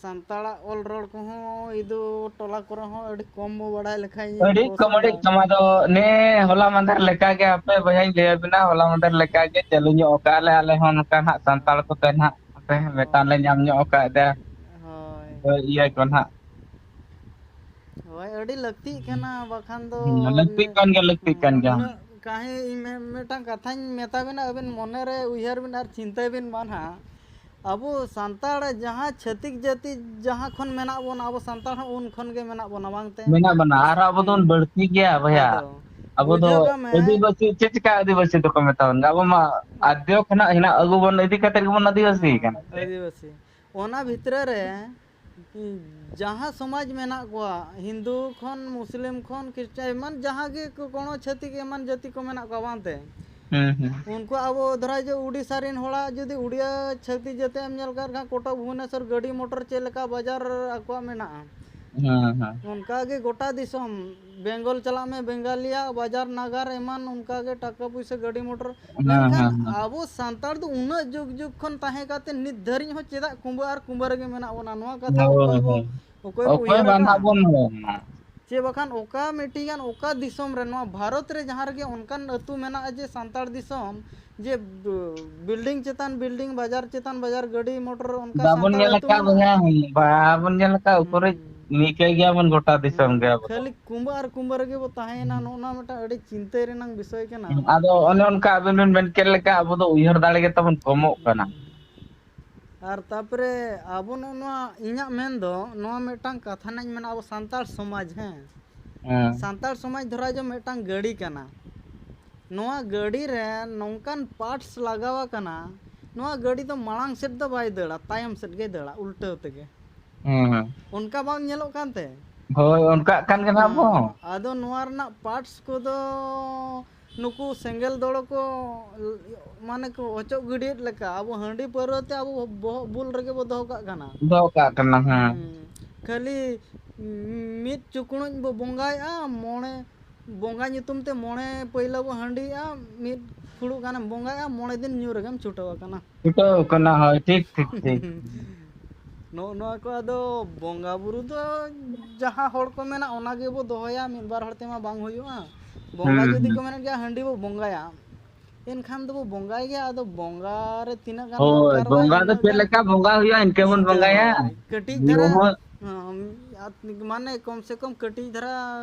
ᱥᱟᱱᱛᱟᱲᱟᱜ ᱚᱞ ᱨᱚᱲ ᱠᱚᱦᱚᱸ ᱤᱫᱩ ᱴᱚᱞᱟ ᱠᱚᱨᱮ ᱦᱚᱸ ᱟᱹᱰᱤ ᱠᱚᱢ ᱵᱚ ᱵᱟᱲᱟᱭ ᱞᱮᱠᱷᱟᱱ ᱟᱹᱰᱤ ᱠᱚ ᱠᱚᱢ, ᱟᱹᱰᱤ ᱥᱟᱱᱛᱟᱲ᱾ ᱠᱚᱢ᱾ ᱟᱫᱚ ᱱᱮ ᱦᱚᱞᱟ ᱢᱟᱫᱷᱮᱨ ᱞᱮᱠᱟᱜᱮ ᱦᱟᱯᱮ ᱵᱚᱭᱦᱟᱧ ᱞᱟᱹᱭ ᱟᱵᱤᱱᱟ, ᱦᱚᱞᱟ ᱢᱟᱫᱷᱮᱨ ᱞᱮᱠᱟᱜᱮ ᱪᱟᱹᱞᱩ ᱧᱚᱜ ᱠᱟᱜᱼᱟ ᱞᱮ ᱟᱞᱮ ᱦᱚᱸ ᱱᱚᱝᱠᱟ ᱱᱟᱦᱟᱜ ᱥᱟᱱᱛᱟᱲ ᱠᱚᱛᱮ ᱱᱟᱦᱟᱜ ᱦᱟᱯᱮ ᱢᱤᱫᱴᱟᱝ ᱞᱮ ᱦᱳᱭ᱾ ᱧᱟᱢ ᱧᱚᱜ ᱟᱠᱟᱫ ᱛᱮ ᱦᱳᱭ᱾ ᱦᱳᱭ, ᱤᱭᱟᱹ ᱠᱚ ᱱᱟᱦᱟᱜ᱾ ᱦᱳᱭ, ᱟᱹᱰᱤ ᱞᱟᱹᱠᱛᱤᱜ ᱠᱟᱱᱟ, ᱵᱟᱠᱷᱟᱱ ᱫᱚ ᱦᱩᱸ, ᱞᱟᱹᱠᱛᱤᱜ ᱱᱤ-, ᱠᱟᱱ ᱜᱮᱭᱟ, ᱞᱟᱹᱠᱛᱤᱜ ᱠᱟᱱ ᱜᱮᱭᱟ᱾ ᱩᱱᱟᱹᱜ ᱠᱟᱹᱦᱤ ᱤᱧ ᱢᱮ-, ᱢᱤᱫᱴᱟᱝ ᱠᱟᱛᱷᱟᱧ ᱢᱮᱛᱟ ᱵᱤᱱᱟ, ᱟᱹᱵᱤᱱ ᱢᱚᱱᱮᱨᱮ ᱩᱭᱦᱟᱹᱨ ᱵᱤᱱ ᱟᱨ ᱪᱤᱱᱛᱟᱹᱭ ᱵᱤᱱ ᱢᱟ ᱱᱟᱦᱟᱜ, ᱟᱵᱚ ᱥᱟᱱᱛᱟᱲ ᱡᱟᱦᱟᱸ ᱪᱷᱟᱹᱛᱤᱠ ᱡᱟᱹᱛᱤ ᱡᱟᱦᱟᱸ ᱠᱷᱚᱱ ᱢᱮᱱᱟᱜ ᱵᱚᱱᱟ, ᱟᱵᱚ ᱥᱟᱱᱛᱟᱲ ᱦᱚᱸ ᱩᱱ ᱠᱷᱚᱱ ᱜᱮ ᱢᱮᱱᱟᱜ ᱵᱚᱱᱟ, ᱵᱟᱝ ᱛᱮ? ᱢᱮᱱᱟᱜ ᱵᱚᱱᱟ, ᱟᱨ ᱟᱵᱚ ᱫᱚᱵᱚᱱ ᱦᱩᱸ᱾ ᱵᱟᱹᱲᱛᱤ ᱜᱮᱭᱟ ᱵᱚᱭᱦᱟ᱾ ᱟᱫᱚ ᱟᱵᱚ ᱫᱚ ᱵᱩᱡᱷᱟᱹᱣ ᱠᱟᱜ ᱢᱮ᱾ ᱟᱹᱫᱤᱵᱟᱹᱥᱤ, ᱪᱮᱫ ᱪᱤᱠᱟ ᱟᱹᱫᱤᱵᱟᱹᱥᱤ ᱫᱚᱠᱚ ᱢᱮᱛᱟ ᱵᱚᱱ ᱜᱮᱭᱟ? ᱟᱵᱚ ᱢᱟ ᱟᱫᱽᱭᱚ ᱠᱷᱚᱱᱟᱜ ᱦᱮᱱᱟᱜ ᱟᱹᱜᱩ ᱵᱚᱱ ᱤᱫᱤ ᱠᱟᱛᱮ ᱜᱮᱵᱚᱱ ᱟᱹᱫᱤᱵᱟᱹᱥᱤ ᱦᱮᱸ, ᱠᱟᱱᱟ ᱥᱮ? ᱟᱹᱫᱤᱵᱟᱹᱥᱤ᱾ ᱚᱱᱟ ᱵᱷᱤᱛᱨᱤ ᱨᱮ ᱡᱟᱦᱟᱸ ᱥᱚᱢᱟᱡᱽ ᱢᱮᱱᱟᱜ ᱠᱚᱣᱟ, ᱦᱤᱱᱫᱩ ᱠᱷᱚᱱ, ᱢᱩᱥᱞᱤᱢ ᱠᱷᱚᱱ, ᱠᱷᱨᱤᱥᱴᱟᱱ, ᱮᱢᱟᱱ ᱡᱟᱦᱟᱸ ᱜᱮ ᱠᱚ-, ᱠᱳᱱᱳ ᱪᱷᱟᱹᱛᱤᱠ ᱮᱢᱟᱱ ᱡᱟᱹᱛᱤ ᱠᱚ ᱢᱮᱱᱟᱜ ᱠᱚᱣᱟ, ᱵᱟᱝ ᱛᱮ? ᱦᱩᱸ, ᱦᱩᱸ᱾ ᱩᱱᱠᱩ ᱟᱵᱚ ᱫᱷᱚᱨᱟ ᱡᱮ ᱩᱰᱤᱥᱟ ᱨᱮᱱ ᱦᱚᱲᱟᱜ ᱡᱩᱫᱤ ᱩᱲᱤᱭᱟ ᱪᱷᱟᱹᱛᱤᱠ ᱡᱟᱹᱛᱤ ᱮᱢ ᱧᱮᱞ ᱠᱟᱜ ᱠᱷᱟᱱ, ᱠᱚᱴᱚᱠ, ᱵᱷᱩᱵᱚᱱᱮᱥᱚᱨ ᱜᱟᱹᱰᱤ ᱢᱚᱴᱚᱨ ᱪᱮᱫ ᱞᱮᱠᱟ ᱵᱟᱡᱟᱨ ᱟᱠᱚᱣᱟᱜ ᱢᱮᱱᱟᱜᱼᱟ᱾ ᱦᱩᱸ, ᱦᱩᱸ᱾ ᱚᱱᱠᱟ ᱜᱮ ᱜᱚᱴᱟ ᱫᱤᱥᱚᱢ, ᱵᱮᱝᱜᱚᱞ ᱪᱟᱞᱟᱜ ᱢᱮ, ᱵᱮᱝᱜᱟᱞᱤᱭᱟᱜ ᱵᱟᱡᱟᱨ, ᱱᱟᱜᱟᱨ ᱮᱢᱟᱱ ᱚᱱᱠᱟ ᱜᱮ ᱴᱟᱠᱟ ᱯᱩᱭᱥᱟᱹ, ᱜᱟᱹᱰᱤ ᱢᱚᱴᱚᱨ᱾ ᱦᱩᱸ, ᱢᱮᱱᱠᱷᱟᱱ ᱦᱩᱸ, ᱦᱩᱸ᱾ ᱟᱵᱚ ᱥᱟᱱᱛᱟᱲ ᱫᱚ ᱩᱱᱟᱹᱜ ᱡᱩᱜᱽ ᱡᱩᱜᱽ ᱠᱷᱚᱱ ᱛᱟᱦᱮᱸ ᱠᱟᱛᱮ ᱱᱤᱛ ᱫᱷᱟᱹᱨᱤᱡ ᱦᱚᱸ ᱪᱮᱫᱟᱜ ᱠᱩᱸᱵᱟᱹ ᱟᱨ ᱠᱩᱸᱵᱟᱹ ᱨᱮᱜᱮ ᱢᱮᱱᱟᱜ ᱵᱚᱱᱟ? ᱱᱚᱣᱟ ᱠᱟᱛᱷᱟ ᱦᱳᱭ, ᱚᱠᱚᱭ ᱵᱚ, ᱦᱳᱭ᱾ ᱚᱠᱚᱭ ᱵᱚ ᱚᱠᱚᱭ ᱩᱭᱦᱟᱹᱨ ᱵᱟᱝ ᱟᱠᱟᱫᱼᱟ? ᱦᱟᱸᱜ ᱵᱚᱱ ᱢᱮᱱᱟ? ᱪᱮ ᱵᱟᱠᱷᱟᱱ ᱚᱠᱟ ᱢᱤᱫᱴᱤᱡ ᱜᱟᱱ ᱚᱠᱟ ᱫᱤᱥᱚᱢ ᱨᱮ, ᱱᱚᱣᱟ ᱵᱷᱟᱨᱚᱛ ᱨᱮ ᱡᱟᱦᱟᱸ ᱨᱮᱜᱮ ᱚᱱᱠᱟᱱ ᱟᱹᱛᱩ ᱢᱮᱱᱟᱜᱼᱟ ᱡᱮ ᱥᱟᱱᱛᱟᱲ ᱫᱤᱥᱚᱢ, ᱡᱮ ᱵ-, ᱵᱤᱞᱰᱤᱝ ᱪᱮᱛᱟᱱ ᱵᱤᱞᱰᱤᱝ, ᱵᱟᱡᱟᱨ ᱪᱮᱛᱟᱱ ᱵᱟᱡᱟᱨ, ᱜᱟᱹᱰᱤ ᱢᱚᱴᱚᱨ, ᱚᱱᱠᱟ ᱵᱟᱵᱚᱱ ᱥᱟᱱᱛᱟᱲ ᱧᱮᱞ ᱟᱹᱛᱩ ᱟᱠᱟᱫ ᱢᱮᱱᱟᱜᱼᱟ? ᱵᱚᱭᱦᱟ, ᱵᱟᱵᱚᱱ ᱧᱮᱞ ᱟᱠᱟᱫ᱾ ᱩᱠᱩᱨᱤᱡ ᱦᱩᱸ᱾ ᱱᱤᱝᱠᱟᱹ ᱜᱮᱭᱟᱵᱚᱱ ᱜᱚᱴᱟ ᱫᱤᱥᱚᱢ ᱦᱩᱸ᱾ ᱜᱮ ᱟᱵᱚ ᱫᱚ᱾ ᱠᱷᱟᱹᱞᱤ ᱠᱩᱸᱵᱟᱹ ᱟᱨ ᱠᱩᱸᱵᱟᱹ ᱨᱮᱜᱮ ᱵᱚ ᱛᱟᱦᱮᱸᱭᱮᱱᱟ, ᱦᱩᱸ᱾ ᱱᱚᱜᱼᱚ ᱱᱚᱣᱟ ᱢᱤᱫᱴᱟᱝ ᱟᱹᱰᱤ ᱪᱤᱱᱛᱟᱹ ᱨᱮᱱᱟᱝ ᱵᱤᱥᱚᱭ ᱠᱟᱱᱟ᱾ ᱦᱩᱸ, ᱟᱫᱚ ᱚᱱᱮ ᱚᱱᱠᱟ ᱟᱵᱮᱱ ᱵᱮᱱ ᱢᱮᱱ ᱠᱮᱫ ᱞᱮᱠᱟ, ᱟᱵᱚ ᱫᱚ ᱩᱭᱦᱟᱹᱨ ᱫᱟᱲᱮ ᱜᱮ ᱛᱟᱵᱚᱱ ᱠᱚᱢᱚᱜ ᱠᱟᱱᱟ᱾ ᱦᱩᱸ᱾ ᱟᱨ ᱛᱟᱯᱚᱨᱮ ᱟᱵᱚ ᱱᱚᱜᱼᱚ ᱱᱚᱣᱟ, ᱤᱧᱟᱹᱜ ᱢᱮᱱ ᱫᱚ, ᱱᱚᱣᱟ ᱢᱤᱫᱴᱟᱝ ᱠᱟᱛᱷᱟ ᱱᱟᱜ ᱤᱧ ᱢᱮᱱᱟ, ᱟᱵᱚ ᱥᱟᱱᱛᱟᱲ ᱥᱚᱢᱟᱡᱽ, ᱦᱮᱸ, ᱦᱮᱸ᱾ ᱥᱟᱱᱛᱟᱲ ᱥᱚᱢᱟᱡᱽ ᱫᱷᱚᱨᱟ ᱡᱮ ᱢᱤᱫᱴᱟᱝ ᱜᱟᱹᱰᱤ ᱠᱟᱱᱟ, ᱱᱚᱣᱟ ᱜᱟᱹᱰᱤ ᱨᱮ ᱱᱚᱝᱠᱟᱱ parts ᱞᱟᱜᱟᱣ ᱟᱠᱟᱱᱟ, ᱱᱚᱣᱟ ᱜᱟᱹᱰᱤ ᱫᱚ ᱢᱟᱲᱟᱝ ᱥᱮᱫ ᱫᱚ ᱵᱟᱭ ᱫᱟᱹᱲᱟ, ᱛᱟᱭᱚᱢ ᱥᱮᱫ ᱜᱮᱭ ᱫᱟᱹᱲᱟ, ᱩᱞᱴᱟᱹᱣ ᱛᱮᱜᱮ᱾ ᱦᱮᱸ, ᱦᱮᱸ᱾ ᱚᱱᱠᱟ ᱵᱟᱝ ᱧᱮᱞᱚᱜ ᱠᱟᱱ ᱛᱮ? ᱦᱳᱭ, ᱚᱱᱠᱟᱜ ᱠᱟᱱ ᱜᱮ ᱱᱟᱜ ᱵᱚ᱾ ᱟᱫᱚ ᱱᱚᱣᱟ ᱨᱮᱱᱟᱜ ᱯᱟᱨᱴᱥ ᱠᱚᱫᱚ ᱱᱩᱠᱩ ᱥᱮᱸᱜᱮᱞ ᱫᱚᱲᱚ ᱠᱚ, ᱢᱟᱱᱮ ᱠᱚ ᱚᱪᱚᱜ ᱜᱤᱰᱤᱭᱮᱫ ᱞᱮᱠᱟ᱾ ᱟᱵᱚ ᱦᱟᱺᱰᱤ ᱯᱟᱹᱣᱨᱟᱹ ᱛᱮ ᱟᱵᱚ ᱵᱚᱦᱚᱜ ᱵᱩᱞ ᱨᱮᱜᱮ ᱵᱚ ᱫᱚᱦᱚ ᱠᱟᱜ ᱠᱟᱱᱟ᱾ ᱫᱚᱦᱚ ᱠᱟᱜ ᱠᱟᱱᱟ, ᱦᱮᱸ᱾ ᱦᱩᱸ᱾ ᱠᱷᱟᱹᱞᱤ ᱢᱤᱫ ᱪᱩᱠᱲᱩᱡ ᱵᱚ ᱵᱚᱸᱜᱟᱭᱮᱜᱼᱟ, ᱢᱚᱬᱮ ᱵᱚᱸᱜᱟ ᱧᱩᱛᱩᱢ ᱛᱮ ᱢᱚᱬᱮ ᱯᱟᱹᱭᱞᱟᱹ ᱵᱚ ᱦᱟᱺᱰᱤᱭᱮᱜᱼᱟ, ᱢᱤᱫ ᱯᱷᱩᱲᱩᱜ ᱜᱟᱱᱮᱢ ᱵᱚᱸᱜᱟᱭᱮᱜᱼᱟ, ᱢᱚᱬᱮ ᱫᱤᱱ ᱧᱩ ᱨᱮᱜᱮᱢ ᱪᱷᱩᱴᱟᱹᱣ ᱟᱠᱟᱱᱟ᱾ ᱪᱷᱩᱴᱟᱹᱣ ᱠᱟᱱᱟ, ᱦᱳᱭ, ᱴᱷᱤᱠ, ᱴᱷᱤᱠ, ᱴᱷᱤᱠ᱾ ᱱᱚᱜᱼᱚ ᱱᱚᱣᱟ ᱠᱚ ᱟᱫᱚ ᱵᱚᱸᱜᱟ ᱵᱩᱨᱩ ᱫᱚ ᱡᱟᱦᱟᱸ ᱦᱚᱲ ᱠᱚ ᱢᱮᱱᱟ ᱚᱱᱟ ᱜᱮᱵᱚ ᱫᱚᱦᱚᱭᱟ, ᱢᱤᱫ ᱵᱟᱨ ᱦᱚᱲ ᱛᱮᱢᱟ ᱵᱟᱝ ᱦᱩᱭᱩᱜᱼᱟ᱾ ᱵᱚᱸᱜᱟ ᱦᱩᱸ, ᱡᱩᱫᱤ ᱠᱚ ᱦᱩᱸ᱾ ᱢᱮᱱᱮᱫ ᱜᱮᱭᱟ ᱦᱟᱺᱰᱤ ᱵᱚ ᱵᱚᱸᱜᱟᱭᱟ, ᱮᱱᱠᱷᱟᱱ ᱫᱚᱵᱚ ᱵᱚᱸᱜᱟᱭ ᱜᱮᱭᱟ᱾ ᱟᱫᱚ ᱵᱚᱸᱜᱟ ᱨᱮ ᱛᱤᱱᱟᱹᱜ ᱜᱟᱱ ᱦᱳᱭ, ᱫᱚᱨᱠᱟᱨᱚᱜᱼᱟ, ᱵᱚᱸᱜᱟ ᱫᱚ ᱤᱱᱟᱹᱜ ᱪᱮᱫ ᱜᱟᱱ ᱞᱮᱠᱟ ᱵᱚᱸᱜᱟ ᱦᱩᱭᱩᱜᱼᱟ, ᱤᱱᱠᱟᱹ ᱵᱚᱱ ᱤᱱᱠᱟᱹ ᱵᱚᱸᱜᱟᱭᱟ᱾ ᱦᱳᱭ, ᱠᱟᱹᱴᱤᱡ ᱧᱩ ᱫᱷᱟᱨᱟ, ᱦᱚᱸ ᱦᱚᱸ, ᱟᱛ-, ᱢᱟᱱᱮ ᱠᱚᱢ ᱥᱮ ᱠᱚᱢ ᱠᱟᱹᱴᱤᱡ ᱫᱷᱟᱨᱟ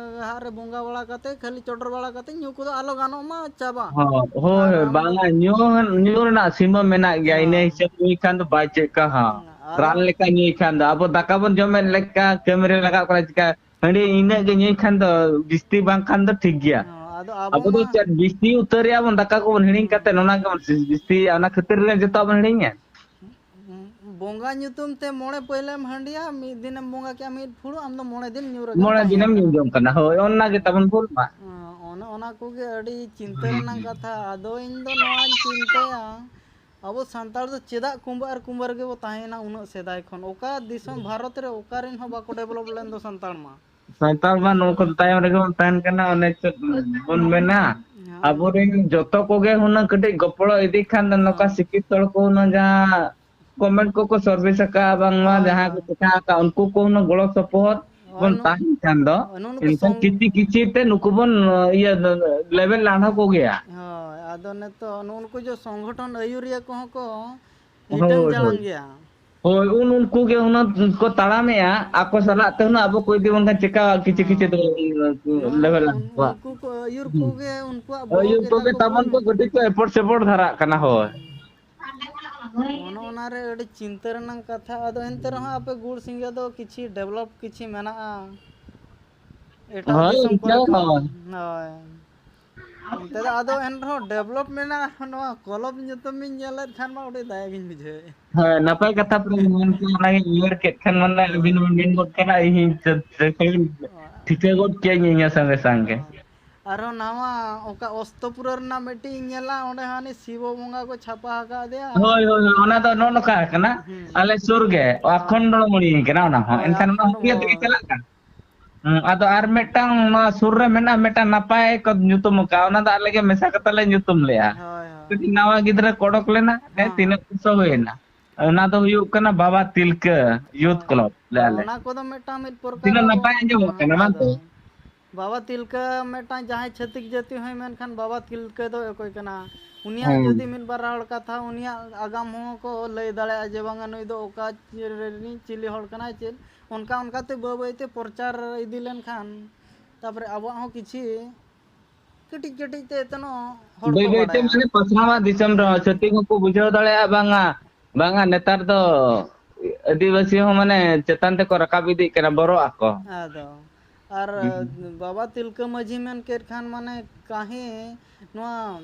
ᱦᱟᱜ ᱨᱮ ᱵᱚᱸᱜᱟ ᱵᱟᱲᱟ ᱠᱟᱛᱮ, ᱠᱷᱟᱹᱞᱤ ᱪᱚᱰᱚᱨ ᱵᱟᱲᱟ ᱠᱟᱛᱮ ᱧᱩ ᱠᱚᱫᱚ ᱟᱞᱚ ᱜᱟᱱᱚᱜ ᱢᱟ, ᱪᱟᱵᱟ᱾ ᱦᱳᱭ, ᱦᱳᱭ, ᱟᱨ ᱦᱳᱭ, ᱟᱢ ᱫᱚ ᱵᱟᱝᱟ, ᱧᱩ, ᱧᱩ ᱨᱮᱱᱟᱜ ᱥᱤᱢᱟᱹ ᱢᱮᱱᱟᱜ ᱜᱮᱭᱟ, ᱤᱱᱟᱹ ᱦᱮᱸ, ᱦᱤᱥᱟᱹᱵ ᱧᱩᱭ ᱠᱷᱟᱱ ᱫᱚ ᱵᱟᱭ ᱪᱮᱫ ᱠᱟ ᱦᱚᱸ᱾ ᱦᱮᱸ, ᱟᱫᱚ ᱨᱟᱱ ᱞᱮᱠᱟ ᱧᱩᱭ ᱠᱷᱟᱱ ᱫᱚ, ᱟᱵᱚ ᱫᱟᱠᱟ ᱵᱚᱱ ᱡᱚᱢᱮᱫ ᱞᱮᱠᱟ ᱠᱟᱹᱢᱤ ᱨᱮ ᱞᱟᱜᱟᱜ ᱠᱟᱱᱟ, ᱪᱤᱠᱟ ᱦᱟᱺᱰᱤ ᱤᱱᱟᱹᱜ ᱜᱮ ᱧᱩᱭ ᱠᱷᱟᱱ ᱫᱚ, ᱡᱤᱥᱛᱤ ᱵᱟᱝᱠᱷᱟᱱ ᱫᱚ ᱴᱷᱤᱠ ᱜᱮᱭᱟ᱾ ᱦᱮᱸ, ᱟᱵᱚ ᱫᱚ ᱢᱟ ᱪᱮᱫ ᱡᱤᱥᱛᱤ ᱩᱛᱟᱹᱨᱮᱜᱼᱟ ᱵᱚᱱ, ᱫᱟᱠᱟ ᱠᱚᱵᱚᱱ ᱦᱤᱲᱤᱧ ᱦᱮᱸ, ᱠᱟᱛᱮ ᱚᱱᱟ ᱜᱮᱵᱚᱱ ᱡᱤᱥᱛᱤᱭᱮᱜᱼᱟ, ᱚᱱᱟ ᱠᱷᱟᱹᱛᱤᱨ ᱜᱮ ᱡᱚᱛᱚᱣᱟᱜ ᱵᱚᱱ ᱦᱤᱲᱤᱧᱟ᱾ ᱵᱚᱸᱜᱟ ᱧᱩᱛᱩᱢ ᱛᱮ ᱢᱚᱬᱮ ᱯᱟᱹᱭᱞᱟᱹᱢ ᱦᱟᱺᱰᱤᱭᱟ, ᱢᱤᱫ ᱫᱤᱱᱮᱢ ᱵᱚᱸᱜᱟ ᱠᱮᱜᱼᱟ ᱢᱤᱫ ᱯᱷᱩᱲᱩᱜ, ᱟᱢ ᱫᱚ ᱢᱚᱬᱮ ᱫᱤᱱ ᱧᱩ ᱨᱮᱜᱮᱢ ᱢᱚᱬᱮ ᱛᱟᱦᱮᱸ ᱫᱤᱱᱮᱢ ᱧᱩ ᱠᱟᱱᱟ᱾ ᱡᱚᱝ ᱠᱟᱱᱟ, ᱦᱳᱭ, ᱚᱱᱟ ᱜᱮ ᱛᱟᱵᱚᱱ ᱵᱷᱩᱞ ᱢᱟ᱾ ᱦᱮᱸ, ᱚᱱᱮ ᱚᱱᱟ ᱠᱚᱜᱮ ᱟᱹᱰᱤ ᱪᱤᱱᱛᱟᱹ ᱨᱮᱱᱟᱝ ᱠᱟᱛᱷᱟ᱾ ᱟᱫᱚ ᱤᱧ ᱫᱚ ᱱᱚᱣᱟᱧ ᱪᱤᱱᱛᱟᱹᱭᱟ, ᱟᱵᱚ ᱥᱟᱱᱛᱟᱲ ᱫᱚ ᱪᱮᱫᱟᱜ ᱠᱩᱸᱵᱟᱹ ᱟᱨ ᱠᱩᱸᱵᱟᱹ ᱨᱮᱜᱮ ᱵᱚ ᱛᱟᱦᱮᱸᱭᱮᱱᱟ ᱩᱱᱟᱹᱜ ᱥᱮᱫᱟᱭ ᱠᱷᱚᱱ? ᱚᱠᱟ ᱫᱤᱥᱚᱢ ᱵᱷᱟᱨᱚᱛ ᱨᱮ ᱚᱠᱟ ᱨᱮᱱ ᱦᱚᱸ ᱵᱟᱠᱚ ᱰᱮᱵᱷᱞᱚᱯ ᱞᱮᱱ ᱫᱚ ᱥᱟᱱᱛᱟᱲ ᱢᱟ᱾ ᱥᱟᱱᱛᱟᱲ ᱢᱟ ᱱᱚᱣᱟ ᱠᱚ ᱛᱟᱭᱚᱢ ᱨᱮᱜᱮ ᱵᱚᱱ ᱛᱟᱦᱮᱱ ᱠᱟᱱᱟ᱾ ᱚᱱᱮ ᱪᱮᱫ ᱵᱚᱱ ᱢᱮᱱᱟ, ᱦᱮᱸ, ᱟᱵᱚᱨᱮᱱ ᱡᱚᱛᱚ ᱠᱚᱜᱮ ᱦᱩᱱᱟᱹᱝ ᱠᱟᱹᱴᱤᱡ ᱜᱚᱯᱚᱲᱚ ᱤᱫᱤ ᱠᱷᱟᱱ ᱫᱚ, ᱱᱚᱝᱠᱟ ᱦᱮᱸ, ᱥᱤᱠᱠᱷᱤᱛ ᱦᱚᱲ ᱠᱚ ᱦᱩᱱᱟᱹᱝ ᱡᱟᱦᱟᱸ ᱠᱚᱢᱮᱱᱴ ᱠᱚᱠᱚ ᱥᱟᱨᱵᱷᱤᱥ ᱟᱠᱟᱫᱼᱟ, ᱵᱟᱝᱢᱟ ᱦᱳᱭ, ᱡᱟᱦᱟᱸ ᱠᱚ ᱦᱳᱭ, ᱪᱮᱠᱟ ᱟᱠᱟᱫᱼᱟ, ᱩᱱᱠᱩ ᱠᱚ ᱦᱩᱱᱟᱹᱝ ᱜᱚᱲᱚ ᱥᱚᱯᱚᱦᱚᱫ ᱦᱳᱭ, ᱵᱚᱱ ᱱᱩ-, ᱛᱟᱦᱮᱱ ᱠᱷᱟᱱ ᱫᱚ, ᱦᱳᱭ, ᱱᱩᱜᱼᱩ ᱱᱩᱠᱩ ᱮᱱᱠᱷᱟᱱ ᱥᱚᱝ- ᱠᱤᱪᱷᱤ ᱠᱤᱪᱷᱤ ᱛᱮ ᱱᱩᱠᱩ ᱵᱚᱱ, ᱤᱭᱟᱹ, ᱞᱮᱵᱮᱞ ᱞᱟᱲᱦᱟ ᱠᱚᱜᱮᱭᱟ᱾ ᱦᱳᱭ, ᱟᱫᱚ ᱱᱤᱛᱚᱜ ᱱᱩᱜᱼᱩ ᱱᱩᱠᱩ ᱡᱮ ᱥᱚᱝᱜᱚᱴᱷᱚᱱ ᱟᱹᱭᱩᱨᱤᱭᱟᱹ ᱠᱚᱦᱚᱸ ᱠᱚ ᱦᱤᱴᱟᱹᱝ ᱦᱳᱭ, ᱦᱳᱭ᱾ ᱡᱟᱲᱟᱝ ᱜᱮᱭᱟ᱾ ᱦᱳᱭ, ᱩᱱ ᱩᱱᱠᱩ ᱜᱮ ᱦᱩᱱᱟᱹᱝ ᱠᱚ ᱛᱟᱲᱟᱢᱮᱜᱼᱟ, ᱟᱠᱚ ᱥᱟᱞᱟᱜ ᱛᱮ ᱦᱩᱱᱟᱹᱝ ᱟᱵᱚ ᱠᱚ ᱤᱫᱤ ᱵᱚᱱ ᱠᱷᱟᱱ ᱪᱮᱠᱟ ᱠᱤᱪᱷᱤ ᱠᱤᱪᱷᱤ ᱫᱚ ᱦᱮᱸ᱾ ᱱᱩᱜᱼᱩ ᱱᱩ-, ᱞᱮᱵᱮᱞ ᱩᱱ-, ᱠᱚᱣᱟ᱾ ᱩᱱᱠᱩ ᱠᱚ ᱟᱹᱭᱩᱨ ᱦᱩᱸ᱾ ᱠᱚᱜᱮ ᱩᱱᱠᱩᱣᱟᱜ ᱵᱚᱦᱚᱜ ᱟᱹᱭᱩᱨ ᱜᱮ ᱠᱚᱜᱮ ᱛᱟᱠᱚ ᱛᱟᱵᱚᱱ ᱵᱩᱞ᱾ ᱠᱚ ᱠᱟᱹᱴᱤᱡ ᱠᱚ ᱮᱯᱚᱨ ᱥᱮᱯᱚᱨ ᱫᱷᱟᱨᱟᱜ ᱠᱟᱱᱟ, ᱦᱳᱭ᱾ ᱦᱩᱸ᱾ ᱚᱱᱮ ᱚᱱᱟᱨᱮ ᱟᱹᱰᱤ ᱪᱤᱱᱛᱟᱹ ᱨᱮᱱᱟᱜ ᱠᱟᱛᱷᱟ᱾ ᱟᱫᱚ ᱮᱱᱛᱮ ᱨᱮᱦᱚᱸ ᱟᱯᱮ ᱜᱩᱲ ᱥᱤᱸᱜᱮ ᱫᱚ ᱠᱤᱪᱷᱤ ᱰᱮᱵᱷᱞᱚᱯ ᱠᱤᱪᱷᱤ ᱢᱮᱱᱟᱜᱼᱟ ᱮᱴᱟᱜ ᱦᱳᱭ, ᱫᱤᱥᱚᱢ ᱤᱱᱠᱟᱹ ᱠᱚᱨᱮ ᱠᱷᱚᱱ᱾ ᱦᱳᱭ᱾ ᱦᱳᱭ᱾ ᱚᱱᱛᱮ ᱫᱚ ᱟᱫᱚ ᱮᱱ ᱨᱮᱦᱚᱸ develop ᱢᱮᱱᱟᱜᱼᱟ᱾ ᱱᱚᱣᱟ ᱠᱚᱞᱚᱵ ᱧᱩᱛᱩᱢ ᱤᱧ ᱧᱮᱞᱮᱫ ᱠᱷᱟᱱ ᱢᱟ ᱟᱹᱰᱤ ᱫᱟᱭᱟ ᱜᱤᱧ ᱵᱩᱡᱷᱟᱹᱣᱮᱫ᱾ ᱦᱳᱭ, ᱱᱟᱯᱟᱭ ᱠᱟᱛᱷᱟ ᱯᱮ ᱢᱮᱱ ᱠᱮᱫᱟ, ᱚᱱᱟᱜᱤᱧ ᱩᱭᱦᱟᱹᱨ ᱠᱮᱫ ᱠᱷᱟᱱ ᱢᱟᱱᱮ ᱟᱹᱵᱤᱱ ᱦᱚᱸᱵᱤᱱ ᱢᱮᱱ ᱜᱚᱫ ᱠᱟᱱᱟ, ᱤᱧ ᱦᱚᱸᱧ ᱴᱷᱤᱠᱟᱹ ᱜᱚᱫ ᱠᱮᱭᱟᱧ ᱤᱧ ᱦᱚᱸ ᱥᱚᱸᱜᱮ ᱥᱟᱝ ᱜᱮ᱾ ᱟᱨᱦᱚᱸ ᱱᱟᱣᱟ ᱚᱠᱟ ᱚᱥᱛᱚᱯᱩᱨᱟ ᱨᱮᱱᱟᱜ ᱢᱤᱫᱴᱤᱡ ᱤᱧ ᱧᱮᱞᱟ, ᱚᱸᱰᱮ ᱦᱚᱸ ᱦᱟᱹᱱᱤ ᱥᱤᱵᱚ ᱵᱚᱸᱜᱟ ᱠᱚ ᱪᱷᱟᱯᱟ ᱟᱠᱟᱫᱮᱭᱟ᱾ ᱦᱳᱭ, ᱦᱳᱭ, ᱦᱳᱭ, ᱚᱱᱟ ᱫᱚ ᱱᱚᱜᱼᱚ ᱱᱚᱝᱠᱟ ᱠᱟᱱᱟ, ᱦᱩᱸ᱾ ᱟᱞᱮ ᱥᱩᱨ ᱜᱮ ᱦᱳᱭ᱾ ᱟᱠᱷᱚᱱᱰᱚᱢᱚᱬᱤ ᱠᱟᱱᱟ, ᱚᱱᱟ ᱦᱚᱸ᱾ ᱦᱳᱭ, ᱮᱱᱠᱷᱟᱱ ᱚᱱᱟ ᱦᱚᱸ ᱤᱭᱟᱹ ᱛᱮᱜᱮ ᱟᱠᱷᱚᱱᱰᱚᱢᱚᱬᱤ᱾ ᱪᱟᱞᱟᱜ ᱠᱟᱱᱟ᱾ ᱦᱩᱸ, ᱟᱫᱚ ᱟᱨ ᱢᱤᱫᱴᱟᱝ ᱱᱚᱣᱟ ᱥᱩᱨ ᱨᱮ ᱢᱮᱱᱟᱜᱼᱟ, ᱢᱤᱫᱴᱟᱝ ᱱᱟᱯᱟᱭ ᱠᱚ ᱧᱩᱛᱩᱢ ᱟᱠᱟᱫᱼᱟ, ᱚᱱᱟ ᱫᱚ ᱟᱞᱮ ᱜᱮ ᱢᱮᱥᱟ ᱠᱟᱛᱮ ᱞᱮ ᱧᱩᱛᱩᱢ ᱞᱮᱜᱼᱟ᱾ ᱦᱳᱭ, ᱦᱳᱭ᱾ ᱠᱟᱹᱴᱤᱡ ᱱᱟᱣᱟ ᱜᱤᱫᱽᱨᱟᱹ ᱠᱚ ᱚᱰᱚᱠ ᱞᱮᱱᱟ, ᱦᱮᱸ, ᱦᱚᱸ, ᱦᱚᱸ᱾ ᱛᱤᱱᱟᱹᱜ ᱵᱚᱪᱷᱚᱨ ᱦᱩᱭᱮᱱᱟ, ᱚᱱᱟ ᱫᱚ ᱦᱩᱭᱩᱜ ᱠᱟᱱᱟ ᱵᱟᱵᱟ ᱛᱤᱞᱠᱟᱹ ᱭᱩᱛᱷ ᱦᱳᱭ᱾ ᱠᱞᱟᱵᱽ ᱞᱮ ᱦᱳᱭ, ᱟᱞᱮ᱾ ᱚᱱᱟ ᱠᱚᱫᱚ ᱢᱤᱫᱴᱟᱝ ᱢᱤᱫ ᱯᱨᱚᱠᱟᱨ ᱛᱤᱱᱟᱹᱜ ᱟᱵᱚ, ᱱᱟᱯᱟᱭ ᱟᱸᱡᱚᱢᱚᱜ ᱠᱟᱱᱟ, ᱵᱟᱝ ᱟᱫᱚ ᱛᱮ? ᱵᱟᱵᱟ ᱛᱤᱞᱠᱟᱹ ᱢᱤᱫᱴᱟᱝ ᱡᱟᱦᱟᱸᱭ ᱪᱷᱟᱹᱛᱤᱠ ᱡᱟᱹᱛᱤ ᱦᱚᱸᱭ ᱢᱮᱱᱠᱷᱟᱱ ᱵᱟᱵᱟ ᱛᱤᱞᱠᱟᱹ ᱫᱚ ᱚᱠᱚᱭ ᱠᱟᱱᱟ? ᱩᱱᱤᱭᱟᱜ ᱦᱮᱸ᱾ ᱡᱩᱫᱤ ᱢᱤᱫ ᱵᱟᱨ ᱨᱚᱲ ᱠᱟᱛᱷᱟ, ᱩᱱᱤᱭᱟᱜ ᱟᱜᱟᱢ ᱦᱚᱸ ᱠᱚ ᱞᱟᱹᱭ ᱫᱟᱲᱮᱭᱟᱜᱼᱟ ᱡᱮ ᱵᱟᱝᱟ ᱱᱩᱭ ᱫᱚ ᱚᱠᱟ ᱨᱤᱱᱤᱡ ᱪᱤᱞᱤ ᱦᱚᱲ ᱠᱟᱱᱟᱭ ᱪᱮᱫ᱾ ᱚᱱᱠᱟ ᱚᱱᱠᱟᱛᱮ ᱵᱟᱹᱭ ᱵᱟᱹᱭᱛᱮ ᱯᱨᱚᱪᱟᱨ ᱤᱫᱤ ᱞᱮᱱᱠᱷᱟᱱ, ᱛᱟᱯᱚᱨᱮ ᱟᱵᱚᱣᱟᱜ ᱦᱚᱸ ᱠᱤᱪᱷᱤ ᱠᱟᱹᱴᱤᱡ ᱠᱟᱹᱴᱤᱡ ᱛᱮ ᱮᱛᱱᱚᱜ ᱦᱚᱲ ᱵᱟᱹᱭ ᱠᱚ ᱵᱟᱹᱭᱛᱮ ᱵᱟᱲᱟᱭᱟ᱾ ᱢᱟᱱᱮ ᱯᱟᱥᱱᱟᱣᱟ ᱫᱤᱥᱚᱢ ᱨᱮᱦᱚᱸ, ᱦᱩᱸ᱾ ᱪᱷᱟᱹᱛᱤᱠ ᱦᱚᱸᱠᱚ ᱵᱩᱡᱷᱟᱹᱣ ᱫᱟᱲᱮᱭᱟᱜᱼᱟ, ᱵᱟᱝᱟ, ᱵᱟᱝᱟ, ᱱᱮᱛᱟᱨ ᱫᱚ ᱟᱹᱫᱤᱵᱟᱹᱥᱤ ᱦᱚᱸ ᱢᱟᱱᱮ ᱪᱮᱛᱟᱱ ᱛᱮᱠᱚ ᱨᱟᱠᱟᱵ ᱤᱫᱤᱜ ᱠᱟᱱᱟ, ᱵᱚᱨᱚᱜ ᱟᱠᱚ᱾ ᱟᱫᱚ, ᱟᱨ ᱦᱩᱸ᱾ ᱵᱟᱵᱟ ᱛᱤᱞᱠᱟᱹ ᱢᱟᱹᱡᱷᱤ ᱢᱮᱱ ᱠᱮᱫ ᱠᱷᱟᱱ, ᱢᱟᱱᱮ, ᱠᱟᱹᱦᱤ ᱱᱚᱣᱟ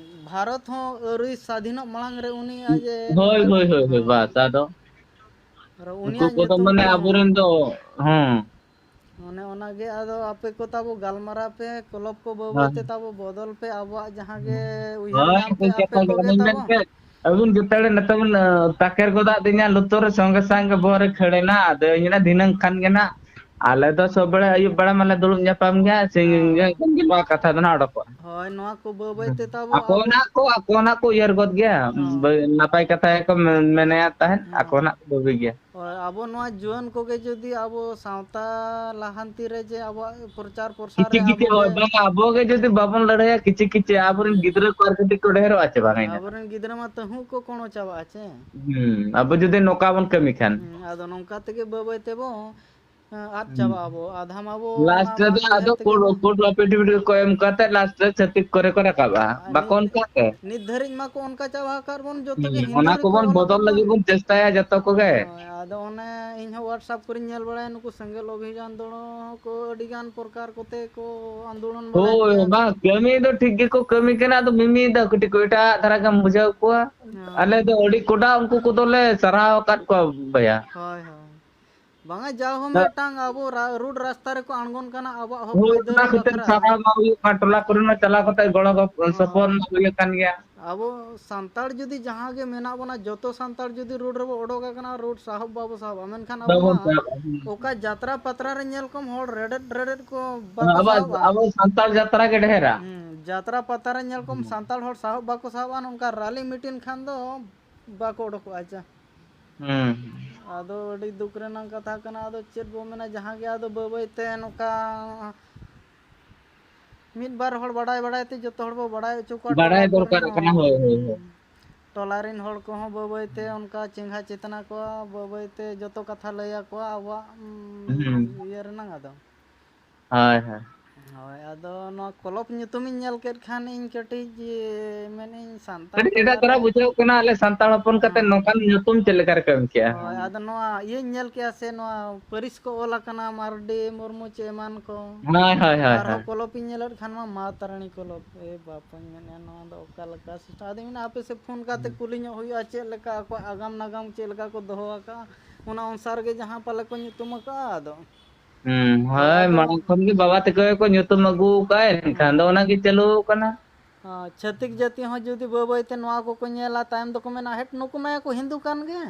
ᱵᱷᱟᱨᱚᱛ ᱦᱚᱸ ᱟᱹᱣᱨᱤ ᱥᱟᱫᱷᱤᱱᱚᱜ ᱢᱟᱲᱟᱝ ᱨᱮ ᱩᱱᱤᱭᱟᱜ ᱡᱮ ᱦᱳᱭ, ᱱᱚᱝᱠᱟ, ᱦᱳᱭ, ᱦᱳᱭ, ᱦᱳᱭ, ᱦᱳᱭ, ᱦᱚᱸ᱾ ᱵᱟᱥ, ᱟᱫᱚ ᱟᱨ ᱩᱱᱠᱩ ᱩᱱᱤᱭᱟᱜ ᱠᱚᱫᱚ ᱧᱩᱛᱩᱢ ᱢᱟᱱᱮ ᱠᱚᱦᱚᱸ᱾ ᱟᱵᱚᱨᱮᱱ ᱫᱚ, ᱦᱮᱸ᱾ ᱚᱱᱮ ᱚᱱᱟᱜᱮ, ᱟᱫᱚ ᱟᱯᱮ ᱠᱚ ᱛᱟᱵᱚ ᱜᱟᱞᱢᱟᱨᱟᱣ ᱯᱮ, ᱠᱞᱚᱵᱽ ᱠᱚ ᱵᱟᱹᱵᱩ ᱦᱳᱭ᱾ ᱛᱮ ᱛᱟᱵᱚ ᱵᱚᱫᱚᱞ ᱯᱮ, ᱟᱵᱚᱣᱟᱜ ᱡᱟᱦᱟᱸ ᱜᱮ ᱩᱭᱦᱟᱹᱨ ᱦᱳᱭ, ᱧᱟᱢ ᱯᱮ ᱜᱚᱝᱠᱮ, ᱟᱯᱮ ᱠᱚᱜᱮ ᱟᱹᱵᱤᱱ ᱛᱟᱵᱚ᱾ ᱢᱮᱱᱛᱮ, ᱟᱹᱵᱤᱱ ᱡᱮᱛᱮ ᱦᱚᱲ ᱱᱤᱛᱚᱜ ᱵᱤᱱ, ᱟᱸ, ᱛᱟᱠᱮᱨ ᱜᱚᱫᱟᱜ ᱫᱤᱧᱟ ᱞᱩᱛᱩᱨ ᱨᱮ, ᱥᱚᱸᱜᱮ ᱥᱟᱝ ᱜᱮ ᱵᱚᱦᱚᱜ ᱨᱮ ᱠᱷᱟᱹᱲ ᱮᱱᱟ᱾ ᱟᱫᱚ ᱤᱧ ᱢᱮᱱᱟ, ᱫᱷᱤᱱᱟᱹᱝ ᱠᱷᱟᱱ ᱜᱮ ᱱᱟᱜ ᱟᱞᱮ ᱫᱚ ᱥᱚᱵ ᱵᱮᱲᱟ ᱟᱹᱭᱩᱵ ᱵᱮᱲᱟ ᱢᱟᱞᱮ ᱫᱩᱲᱩᱵ ᱧᱟᱯᱟᱢ ᱜᱮᱭᱟ, ᱥᱤᱧ ᱦᱚᱸ᱾ ᱜᱮ ᱱᱚᱣᱟ ᱠᱟᱛᱷᱟ ᱫᱚ ᱱᱟᱜ ᱚᱰᱚᱠᱚᱜᱼᱟ᱾ ᱦᱳᱭ, ᱱᱚᱣᱟ ᱠᱚ ᱵᱟᱹᱭ ᱵᱟᱹᱭ ᱛᱮ ᱛᱟᱵᱚ ᱟᱠᱚ ᱟᱵᱚ ᱱᱟᱜ ᱠᱚ, ᱟᱠᱚ ᱱᱟᱜ ᱠᱚ ᱩᱭᱦᱟᱹᱨ ᱜᱚᱫ ᱜᱮᱭᱟ, ᱦᱚᱸ᱾ ᱵᱟᱹ-, ᱱᱟᱯᱟᱭ ᱠᱟᱛᱷᱟ ᱜᱮᱠᱚ ᱢᱮ-, ᱢᱮᱱᱮᱭᱟ ᱛᱟᱦᱮᱸᱫ, ᱟᱠᱚ ᱦᱚᱸ᱾ ᱱᱟᱜ ᱠᱚ ᱵᱩᱜᱤ ᱜᱮᱭᱟ᱾ ᱦᱳᱭ, ᱟᱵᱚ ᱱᱚᱣᱟ ᱡᱩᱣᱟᱹᱱ ᱠᱚᱜᱮ ᱡᱩᱫᱤ ᱟᱵᱚ ᱥᱟᱶᱛᱟ ᱞᱟᱦᱟᱱᱛᱤ ᱨᱮ ᱡᱮ ᱟᱵᱚᱣᱟᱜ ᱯᱨᱚᱪᱟᱨ ᱯᱨᱚᱥᱟᱨ ᱠᱤᱪᱷᱤ ᱨᱮ ᱠᱤᱪᱷᱤ, ᱟᱵᱚ ᱦᱳᱭ, ᱜᱮ ᱵᱟᱝᱟ, ᱟᱵᱚ ᱜᱮ ᱡᱩᱫᱤ ᱵᱟᱵᱚᱱ ᱞᱟᱹᱲᱦᱟᱹᱭᱟ, ᱠᱤᱪᱷᱤ ᱠᱤᱪᱷᱤ ᱟᱵᱚᱨᱮᱱ ᱦᱩᱸ᱾ ᱜᱤᱫᱽᱨᱟᱹ ᱠᱚ ᱟᱨ ᱠᱟᱹᱴᱤᱡ ᱠᱚ ᱰᱷᱮᱨᱚᱜᱼᱟ ᱪᱮ ᱵᱟᱝᱟ ᱤᱱᱟᱹ ᱫᱚ? ᱟᱵᱚᱨᱮᱱ ᱜᱤᱫᱽᱨᱟᱹ ᱢᱟ ᱛᱟᱹᱦᱩ ᱠᱚ ᱠᱚᱬᱚ ᱪᱟᱵᱟᱜᱼᱟ ᱪᱮ᱾ ᱦᱩᱸ, ᱟᱵᱚ ᱡᱩᱫᱤ ᱱᱚᱝᱠᱟ ᱵᱚᱱ ᱠᱟᱹᱢᱤ ᱠᱷᱟᱱ᱾ ᱦᱩᱸ, ᱟᱫᱚ ᱱᱚᱝᱠᱟ ᱛᱮᱜᱮ ᱵᱟᱹᱭ ᱵᱟᱹᱭ ᱛᱮᱵᱚ ᱦᱮᱸ, ᱟᱫ ᱪᱟᱵᱟᱜ ᱟᱵᱚ᱾ ᱟᱫᱷᱟᱢ ᱟᱵᱚ ᱞᱟᱥᱴ ᱚᱱᱟ ᱨᱮᱫᱚ ᱵᱟᱝ ᱧᱮᱞ ᱟᱫᱚ ᱛᱮᱜᱮ ᱠᱳᱰ ᱵᱚᱱ ᱠᱳᱰ ᱟᱯᱷᱤᱰᱮᱵᱷᱤᱴ ᱠᱚ ᱮᱢ ᱠᱟᱛᱮ ᱞᱟᱥᱴ ᱨᱮ ᱪᱷᱟᱹᱛᱤᱠ ᱠᱚᱨᱮ ᱠᱚ ᱨᱟᱠᱟᱵᱼᱟ᱾ ᱟᱨ ᱵᱟᱠᱚ ᱱᱤᱛ ᱚᱱᱠᱟ ᱛᱮ? ᱱᱤᱛ ᱫᱷᱟᱹᱨᱤᱡ ᱢᱟᱠᱚ ᱚᱱᱠᱟ ᱪᱟᱵᱟ ᱟᱠᱟᱫ ᱵᱚᱱ, ᱡᱚᱛᱚ ᱜᱮ ᱦᱩᱸ, ᱦᱤᱱᱫᱩ ᱚᱱᱟ ᱨᱮᱠᱚ ᱠᱚᱵᱚᱱ ᱚᱞ ᱵᱚᱫᱚᱞ ᱟᱠᱟᱫ᱾ ᱞᱟᱹᱜᱤᱫ ᱵᱚᱱ ᱪᱮᱥᱴᱟᱭᱟ ᱡᱚᱛᱚ ᱠᱚᱜᱮ᱾ ᱦᱳᱭ, ᱟᱫᱚ ᱚᱱᱮ ᱤᱧ ᱦᱚᱸ WhatsApp ᱠᱚᱨᱮᱧ ᱧᱮᱞ ᱵᱟᱲᱟᱭᱟ, ᱱᱩᱠᱩ ᱥᱮᱸᱜᱮᱞ ᱚᱵᱷᱤᱡᱟᱱ ᱫᱚᱲᱚ ᱠᱚ ᱟᱹᱰᱤ ᱜᱟᱱ ᱯᱨᱚᱠᱟᱨ ᱠᱚᱛᱮ ᱠᱚ ᱟᱱᱫᱳᱞᱚᱱ ᱵᱟᱲᱟᱭᱮᱫ ᱦᱳᱭ, ᱜᱮᱭᱟ᱾ ᱵᱟᱝ, ᱠᱟᱹᱢᱤ ᱫᱚ ᱴᱷᱤᱠ ᱜᱮᱠᱚ ᱠᱟᱹᱢᱤ ᱠᱟᱱᱟ, ᱟᱫᱚ ᱢᱤᱢᱤᱫ ᱫᱚ ᱠᱟᱹᱴᱤᱡ ᱠᱚ ᱮᱴᱟᱜ ᱫᱷᱟᱨᱟ ᱜᱮᱢ ᱵᱩᱡᱷᱟᱹᱣ ᱠᱚᱣᱟ᱾ ᱦᱳᱭ᱾ ᱟᱞᱮ ᱫᱚ ᱟᱹᱰᱤ ᱠᱚᱰᱟ ᱩᱱᱠᱩ ᱠᱚᱫᱚᱞᱮ ᱥᱟᱨᱦᱟᱣ ᱟᱠᱟᱫ ᱠᱚᱣᱟ ᱵᱚᱭᱦᱟ᱾ ᱦᱳᱭ, ᱦᱳᱭ᱾ ᱵᱟᱝᱟ, ᱡᱟᱣ ᱦᱚᱸ ᱫᱟᱜ ᱢᱤᱫᱴᱟᱝ ᱟᱵᱚ ᱨᱟ-, ᱨᱳᱰ ᱨᱟᱥᱛᱟ ᱨᱮᱠᱚ ᱟᱬᱜᱚᱱ ᱠᱟᱱᱟ ᱟᱵᱚᱣᱟᱜ ᱦᱚᱠ ᱦᱳᱭ, ᱚᱱᱟ ᱟᱹᱭᱫᱟᱹᱨᱤ ᱠᱷᱟᱹᱛᱤᱨ ᱵᱟᱠᱷᱨᱟ᱾ ᱥᱟᱨᱦᱟᱣ ᱢᱟ ᱦᱩᱭᱩᱜ ᱠᱟᱱ, ᱴᱚᱞᱟ ᱠᱚᱨᱮᱱ ᱦᱚᱸ ᱪᱟᱞᱟᱣ ᱠᱟᱛᱮ ᱜᱚᱲᱚ ᱜᱚᱯ-, ᱦᱳᱭ᱾ ᱥᱚᱯᱚᱦᱚᱫ ᱢᱟ ᱦᱩᱭ ᱟᱠᱟᱱ ᱜᱮᱭᱟ᱾ ᱟᱵᱚ ᱥᱟᱱᱛᱟᱲ ᱡᱩᱫᱤ ᱡᱟᱦᱟᱸ ᱜᱮ ᱢᱮᱱᱟᱜ ᱵᱚᱱᱟ, ᱡᱚᱛᱚ ᱥᱟᱱᱛᱟᱲ ᱡᱩᱫᱤ ᱨᱳᱰ ᱨᱮᱵᱚ ᱚᱰᱚᱠ ᱟᱠᱟᱱᱟ, ᱨᱳᱰ ᱥᱟᱦᱚᱵ ᱵᱟᱵᱚ ᱥᱟᱦᱚᱵᱟ, ᱢᱮᱱᱠᱷᱟᱱ ᱟᱵᱚ ᱵᱟᱵᱚᱱ ᱢᱟ ᱥᱟᱦᱚᱵᱟ, ᱦᱩᱸ᱾ ᱚᱠᱟ ᱡᱟᱛᱨᱟ ᱯᱟᱛᱨᱟ ᱨᱮ ᱧᱮᱞ ᱠᱚᱢ ᱦᱚᱲ ᱨᱮᱰᱮᱫ ᱨᱮᱰᱮᱫ ᱠᱚ ᱵᱟᱠᱚ ᱟᱵᱚ, ᱥᱟᱦᱚᱵᱟ᱾ ᱟᱵᱚ ᱥᱟᱱᱛᱟᱲ ᱡᱟᱛᱨᱟ ᱜᱮ ᱰᱷᱮᱨᱟ᱾ ᱦᱩᱸ, ᱡᱟᱛᱨᱟ ᱯᱟᱛᱟ ᱨᱮ ᱧᱮᱞ ᱠᱚᱢ ᱦᱩᱸ᱾ ᱥᱟᱱᱛᱟᱲ ᱦᱚᱲ ᱥᱟᱦᱚᱵ ᱵᱟᱠᱚ ᱥᱟᱦᱚᱵᱟ, ᱱᱚᱝᱠᱟ ᱨᱟᱞᱤ ᱢᱤᱴᱤᱝ ᱠᱷᱟᱱ ᱫᱚ ᱵᱟᱠᱚ ᱚᱰᱚᱠᱚᱜᱼᱟ ᱪᱟ᱾ ᱦᱩᱸ᱾ ᱟᱫᱚ ᱟᱹᱰᱤ ᱫᱩᱠ ᱨᱮᱱᱟᱜ ᱠᱟᱛᱷᱟ ᱠᱟᱱᱟ, ᱟᱫᱚ ᱪᱮᱫ ᱵᱚ ᱢᱮᱱᱟ, ᱡᱟᱦᱟᱸ ᱜᱮ ᱟᱫᱚ ᱵᱟᱹᱭ ᱵᱟᱹᱭ ᱛᱮ ᱱᱚᱝᱠᱟ ᱢᱤᱫ ᱵᱟᱨ ᱦᱚᱲ ᱵᱟᱲᱟᱭ ᱵᱟᱲᱟᱭ ᱛᱮ ᱡᱚᱛᱚ ᱦᱚᱲ ᱵᱚ ᱵᱟᱲᱟᱭ ᱦᱚᱪᱚ ᱠᱚᱣᱟ, ᱵᱟᱲᱟᱭ ᱴᱚᱞᱟ ᱫᱚᱨᱠᱟᱨᱚᱜ ᱠᱚᱨᱮᱱ ᱠᱟᱱᱟ, ᱦᱚᱸ᱾ ᱦᱳᱭ, ᱦᱳᱭ, ᱦᱳᱭ᱾ ᱴᱚᱞᱟ ᱨᱮᱱ ᱦᱚᱲ ᱠᱚᱦᱚᱸ ᱵᱟᱹᱭ ᱵᱟᱹᱭ ᱛᱮ ᱚᱱᱠᱟ ᱪᱮᱸᱜᱷᱟ ᱪᱮᱛᱱᱟ ᱠᱚᱣᱟ, ᱵᱟᱹᱭ ᱵᱟᱹᱭ ᱛᱮ ᱡᱚᱛᱚ ᱠᱟᱛᱷᱟ ᱞᱟᱹᱭ ᱟᱠᱚᱣᱟ ᱟᱵᱚᱣᱟᱜ, ᱩᱸ, ᱦᱩᱸ᱾ ᱤᱭᱟᱹ ᱨᱮᱱᱟᱝ ᱟᱫᱚ᱾ ᱦᱳᱭ, ᱦᱳᱭ᱾ ᱦᱳᱭ, ᱟᱫᱚ ᱱᱚᱣᱟ ᱠᱚᱞᱚᱯ ᱧᱩᱛᱩᱢᱤᱧ ᱧᱮᱞ ᱠᱮᱫ ᱠᱷᱟᱱ ᱤᱧ ᱠᱟᱹᱴᱤᱡ, ᱮ, ᱢᱮᱱᱮᱧ ᱥᱟᱱᱛᱟᱲ ᱠᱟᱹᱴᱤᱡ ᱮᱴᱟᱜ ᱛᱟᱞᱟ ᱫᱷᱟᱨᱟ ᱨᱮ᱾ ᱵᱩᱡᱷᱟᱹᱣ ᱠᱟᱱᱟ, ᱟᱞᱮ ᱥᱟᱱᱛᱟᱲ ᱦᱚᱯᱚᱱ ᱠᱟᱛᱮ ᱦᱮᱸ᱾ ᱱᱚᱝᱠᱟᱱ ᱧᱩᱛᱩᱢ ᱪᱮᱫ ᱞᱮᱠᱟ ᱨᱮᱯᱮ ᱮᱢ ᱠᱮᱜᱼᱟ? ᱦᱳᱭ, ᱟᱫᱚ ᱱᱚᱣᱟ ᱤᱭᱟᱹᱧ ᱧᱮᱞ ᱠᱮᱜᱼᱟ ᱥᱮ, ᱱᱚᱣᱟ ᱯᱟᱹᱨᱤᱥ ᱠᱚ ᱚᱞ ᱟᱠᱟᱱᱟ, ᱢᱟᱨᱰᱤ, ᱢᱩᱨᱢᱩ ᱪᱮ ᱮᱢᱟᱱ ᱠᱚ᱾ ᱦᱳᱭ, ᱦᱳᱭ, ᱦᱳᱭ, ᱟᱨᱦᱚᱸ ᱦᱳᱭ᱾ ᱠᱚᱞᱚᱯ ᱤᱧ ᱧᱮᱞᱮᱫ ᱠᱷᱟᱱ ᱢᱟ, ᱢᱟ ᱛᱟᱨᱟᱬᱤ ᱠᱚᱞᱚᱯ᱾ ᱮ ᱵᱟᱯᱩᱧ ᱢᱮᱱᱮᱫᱼᱟ, ᱱᱚᱣᱟ ᱫᱚ ᱚᱠᱟ ᱞᱮᱠᱟ system? ᱟᱫᱚᱧ ᱢᱮᱱᱟ, ᱦᱟᱯᱮ ᱥᱮ ᱯᱷᱳᱱ ᱠᱟᱛᱮ ᱦᱩᱸ᱾ ᱠᱩᱞᱤ ᱧᱚᱜ ᱦᱩᱭᱩᱜᱼᱟ, ᱪᱮᱫ ᱞᱮᱠᱟ ᱟᱠᱚᱣᱟᱜ ᱟᱜᱟᱢ ᱱᱟᱜᱟᱢ ᱪᱮᱫ ᱞᱮᱠᱟ ᱠᱚ ᱫᱚᱦᱚ ᱟᱠᱟᱫᱼᱟ, ᱚᱱᱟ ᱚᱱᱩᱥᱟᱨ ᱜᱮ ᱡᱟᱦᱟᱸ ᱯᱟᱞᱮ ᱠᱚ ᱧᱩᱛᱩᱢ ᱟᱠᱟᱫᱼᱟ᱾ ᱟᱫᱚ ᱦᱩᱸ, ᱦᱳᱭ, ᱦᱳᱭ, ᱟᱫᱚ ᱢᱟᱲᱟᱝ ᱠᱷᱚᱱ ᱜᱮ ᱵᱟᱵᱟ ᱛᱟᱠᱚ ᱜᱮᱠᱚ ᱧᱩᱛᱩᱢ ᱟᱹᱜᱩ ᱟᱠᱟᱫᱼᱟ, ᱮᱱᱠᱷᱟᱱ ᱫᱚ ᱦᱩᱸ᱾ ᱚᱱᱟ ᱜᱮ ᱪᱟᱹᱞᱩ ᱟᱠᱟᱱᱟ᱾ ᱟᱨ ᱪᱷᱟᱹᱛᱤᱠ ᱡᱟᱹᱛᱤ ᱦᱚᱸ ᱡᱩᱫᱤ ᱵᱟᱹᱭ ᱵᱟᱹᱭ ᱛᱮ ᱱᱚᱣᱟ ᱠᱚᱠᱚ ᱧᱮᱞᱟ, ᱛᱟᱭᱚᱢ ᱫᱚᱠᱚ ᱢᱮᱱᱟ, "ᱦᱮᱴ, ᱱᱩᱠᱩ ᱢᱟᱭᱟ ᱠᱚ ᱦᱤᱱᱫᱩ ᱠᱟᱱ ᱜᱮ᱾"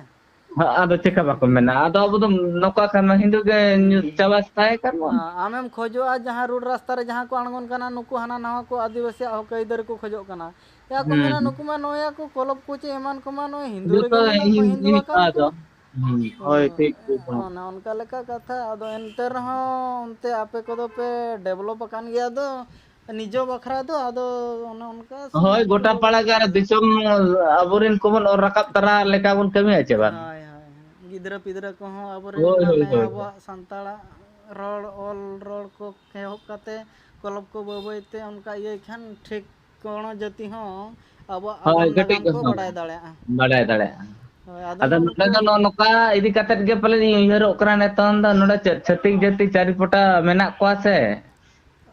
ᱦᱟ, ᱟᱫᱚ ᱪᱮᱠᱟ ᱵᱟᱠᱚ ᱢᱮᱱᱟ? ᱟᱫᱚ ᱟᱵᱚ ᱫᱚ ᱱᱚᱝᱠᱟ ᱠᱷᱟᱱ ᱢᱟ ᱦᱤᱱᱫᱩ ᱜᱮ ᱧᱩ-, ᱦᱩᱸ᱾ ᱪᱟᱵᱟ ᱛᱟᱦᱮᱸ ᱠᱟᱱ ᱵᱚᱱ᱾ ᱟ-, ᱟᱢᱮᱢ ᱠᱷᱚᱡᱚᱜᱼᱟ ᱡᱟᱦᱟᱸ ᱨᱳᱰ ᱨᱟᱥᱛᱟ ᱨᱮ ᱡᱟᱦᱟᱸ ᱠᱚ ᱟᱬᱜᱚᱱ ᱠᱟᱱᱟ, ᱱᱩᱠᱩ ᱦᱟᱱᱟ ᱱᱟᱣᱟ ᱠᱚ ᱟᱹᱫᱤᱵᱟᱹᱥᱤᱭᱟᱜ ᱦᱚᱠ ᱟᱹᱭᱫᱟᱹᱨ ᱠᱚ ᱠᱷᱚᱡᱚᱜ ᱠᱟᱱᱟ᱾ ᱭᱟ ᱠᱚ ᱦᱩᱸ, ᱢᱮᱱᱟ, ᱦᱩᱸ᱾ "ᱱᱩᱠᱩ ᱢᱟ ᱱᱚᱣᱟ ᱠᱚ ᱠᱚᱞᱚᱵ ᱠᱚ ᱪᱮ ᱮᱢᱟᱱ ᱠᱚᱢᱟ ᱱᱚᱜᱼᱚᱭ ᱦᱤᱱᱫᱩ ᱡᱚᱛᱚ ᱨᱮᱜᱮ ᱢᱮᱱᱟᱜ ᱠᱚ, ᱦᱤᱱ-, ᱦᱤᱱᱫᱩ ᱦᱤᱱ-, ᱟᱠᱟᱱ ᱟᱫᱚ, ᱠᱚ᱾" ᱦᱩᱸ, ᱦᱳᱭ, ᱦᱩᱸ, ᱴᱷᱤᱠ, ᱴᱷᱤᱠ, ᱦᱳᱭ᱾ ᱚᱱᱮ ᱚᱱᱠᱟ ᱞᱮᱠᱟ ᱠᱟᱛᱷᱟ᱾ ᱟᱫᱚ ᱮᱱᱛᱮ ᱨᱮᱦᱚᱸ ᱚᱱᱛᱮ ᱟᱯᱮ ᱠᱚᱫᱚ ᱯᱮ develop ᱟᱠᱟᱱ ᱜᱮᱭᱟ, ᱟᱫᱚ ᱱᱤᱡᱚ ᱵᱟᱠᱷᱨᱟ ᱫᱚ ᱟᱫᱚ ᱚᱱᱮ ᱚᱱᱠᱟ ᱦᱳᱭ, ᱥᱚᱢᱟᱡᱽ ᱠᱚ ᱜᱚᱴᱟ ᱵᱟᱵᱚ ᱯᱟᱲᱟ ᱜᱮ ᱟᱨ ᱫᱤᱥᱚᱢ ᱟᱵᱚᱨᱮᱱ ᱠᱚᱵᱚᱱ ᱚᱨ ᱨᱟᱠᱟᱵ ᱛᱟᱨᱟ ᱞᱮᱠᱟ ᱵᱚᱱ ᱠᱟᱹᱢᱤᱭᱟ ᱪᱮ ᱵᱟᱝ? ᱦᱳᱭ, ᱦᱳᱭ, ᱦᱳᱭ᱾ ᱜᱤᱫᱽᱨᱟᱹ ᱜᱤᱫᱽᱨᱟᱹ ᱯᱤᱫᱽᱨᱟᱹ ᱠᱚᱦᱚᱸ ᱟᱵᱚᱨᱮᱱ ᱦᱳᱭ, ᱦᱳᱭ, ᱢᱟᱱᱮ ᱦᱳᱭ᱾ ᱟᱵᱚᱣᱟᱜ ᱥᱟᱱᱛᱟᱲᱟᱜ ᱨᱚᱲ, ᱚᱞ ᱨᱚᱲ ᱠᱚ ᱮᱦᱚᱵ ᱠᱟᱛᱮ ᱠᱚᱞᱚᱢ ᱠᱚ ᱵᱟᱹᱭ ᱵᱟᱹᱭ ᱛᱮ ᱚᱱᱠᱟ ᱤᱭᱟᱹᱭ ᱠᱷᱟᱱ ᱴᱷᱤᱠ ᱠᱳᱱᱳ ᱡᱟᱹᱛᱤ ᱦᱚᱸ ᱟᱵᱚᱣᱟᱜ ᱦᱳᱭ, ᱟᱜᱟᱢ ᱠᱟᱹᱴᱤᱡ ᱱᱟᱜᱟᱢ ᱠᱚ ᱠᱚ ᱦᱚᱸ ᱵᱟᱰᱟᱭ ᱫᱟᱲᱮᱭᱟᱜᱼᱟ᱾ ᱵᱟᱰᱟᱭ ᱫᱟᱲᱮᱭᱟᱜᱼᱟ᱾ ᱦᱳᱭ, ᱟᱫᱚ ᱟᱫᱚ ᱱᱚᱜᱼᱚ ᱱᱚᱰᱮ ᱱᱩᱠᱩ ᱫᱚ ᱱᱚᱜᱼᱚ ᱱᱚᱝᱠᱟ ᱤᱫᱤ ᱠᱟᱛᱮᱫ ᱜᱮ ᱯᱟᱞᱮ ᱤᱧ ᱩᱭᱦᱟᱹᱨᱚᱜ ᱠᱟᱱᱟ, ᱱᱤᱛᱚᱝ ᱫᱚ ᱱᱚᱰᱮ ᱪᱮᱫ ᱪᱷᱟᱹᱛᱤᱠ ᱡᱟᱹᱛᱤ ᱪᱟᱹᱨᱤ ᱯᱚᱴᱟ ᱢᱮᱱᱟᱜ ᱠᱚᱣᱟ ᱥᱮ,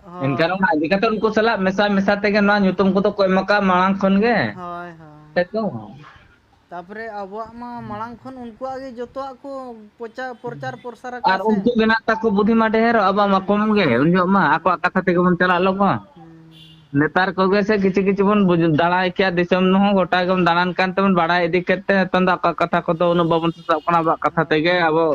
ᱦᱳᱭ, ᱮᱱᱠᱷᱟᱱ ᱚᱱᱟ ᱤᱫᱤ ᱠᱟᱛᱮ ᱩᱱᱠᱩ ᱥᱟᱞᱟᱜ ᱢᱮᱥᱟ ᱢᱮᱥᱟ ᱛᱮᱜᱮ ᱱᱚᱣᱟ ᱧᱩᱛᱩᱢ ᱠᱚᱫᱚ ᱠᱚ ᱮᱢ ᱟᱠᱟᱫᱼᱟ ᱢᱟᱲᱟᱝ ᱠᱷᱚᱱ ᱜᱮ᱾ ᱦᱳᱭ, ᱦᱳᱭ᱾ ᱥᱮ ᱛᱚ? ᱛᱟᱯᱚᱨᱮ ᱟᱵᱚᱣᱟᱜ ᱢᱟ ᱢᱟᱲᱟᱝ ᱠᱷᱚᱱ ᱩᱱᱠᱩᱣᱟᱜ ᱜᱮ ᱡᱚᱛᱚᱣᱟᱜ ᱠᱚ ᱯᱚᱪᱟ-, ᱯᱨᱚᱪᱟᱨ ᱯᱨᱚᱥᱟᱨ ᱟᱠᱟᱫᱼᱟ ᱟᱨ ᱥᱮ᱾ ᱩᱱᱠᱩ ᱢᱮᱱᱟᱜ ᱛᱟᱠᱚ ᱵᱩᱫᱷᱤ ᱢᱟ ᱰᱷᱮᱨ, ᱟᱵᱚᱣᱟᱜ ᱢᱟ ᱦᱩᱸ᱾ ᱠᱚᱢ ᱜᱮ᱾ ᱩᱱ ᱡᱚᱦᱚᱜ ᱢᱟ ᱟᱠᱚᱣᱟᱜ ᱠᱟᱛᱷᱟ ᱛᱮᱜᱮ ᱵᱚᱱ ᱪᱟᱞᱟᱜ ᱞᱚᱜᱚᱱ᱾ ᱦᱩᱸ᱾ ᱱᱮᱛᱟᱨ ᱠᱚᱜᱮ ᱥᱮ ᱠᱤᱪᱷᱩ ᱠᱤᱪᱷᱩ ᱵᱚᱱ ᱵᱩᱡ-, ᱫᱟᱬᱟᱭ ᱠᱮᱭᱟ ᱫᱤᱥᱚᱢ ᱦᱚᱸ, ᱜᱚᱴᱟ ᱜᱮᱵᱚᱱ ᱫᱟᱬᱟᱱ ᱠᱟᱱ ᱛᱮᱵᱚᱱ ᱵᱟᱲᱟᱭ ᱤᱫᱤ ᱠᱮᱫ ᱛᱮ, ᱱᱤᱛᱚᱝ ᱫᱚ ᱟᱠᱚᱣᱟᱜ ᱠᱟᱛᱷᱟ ᱠᱚᱫᱚ ᱩᱱᱟᱹᱜ ᱵᱟᱵᱚᱱ ᱥᱟᱵ ᱠᱟᱱᱟ, ᱟᱵᱚᱣᱟᱜ ᱠᱟᱛᱷᱟ ᱦᱳᱭ᱾ ᱛᱮᱜᱮ ᱟᱵᱚ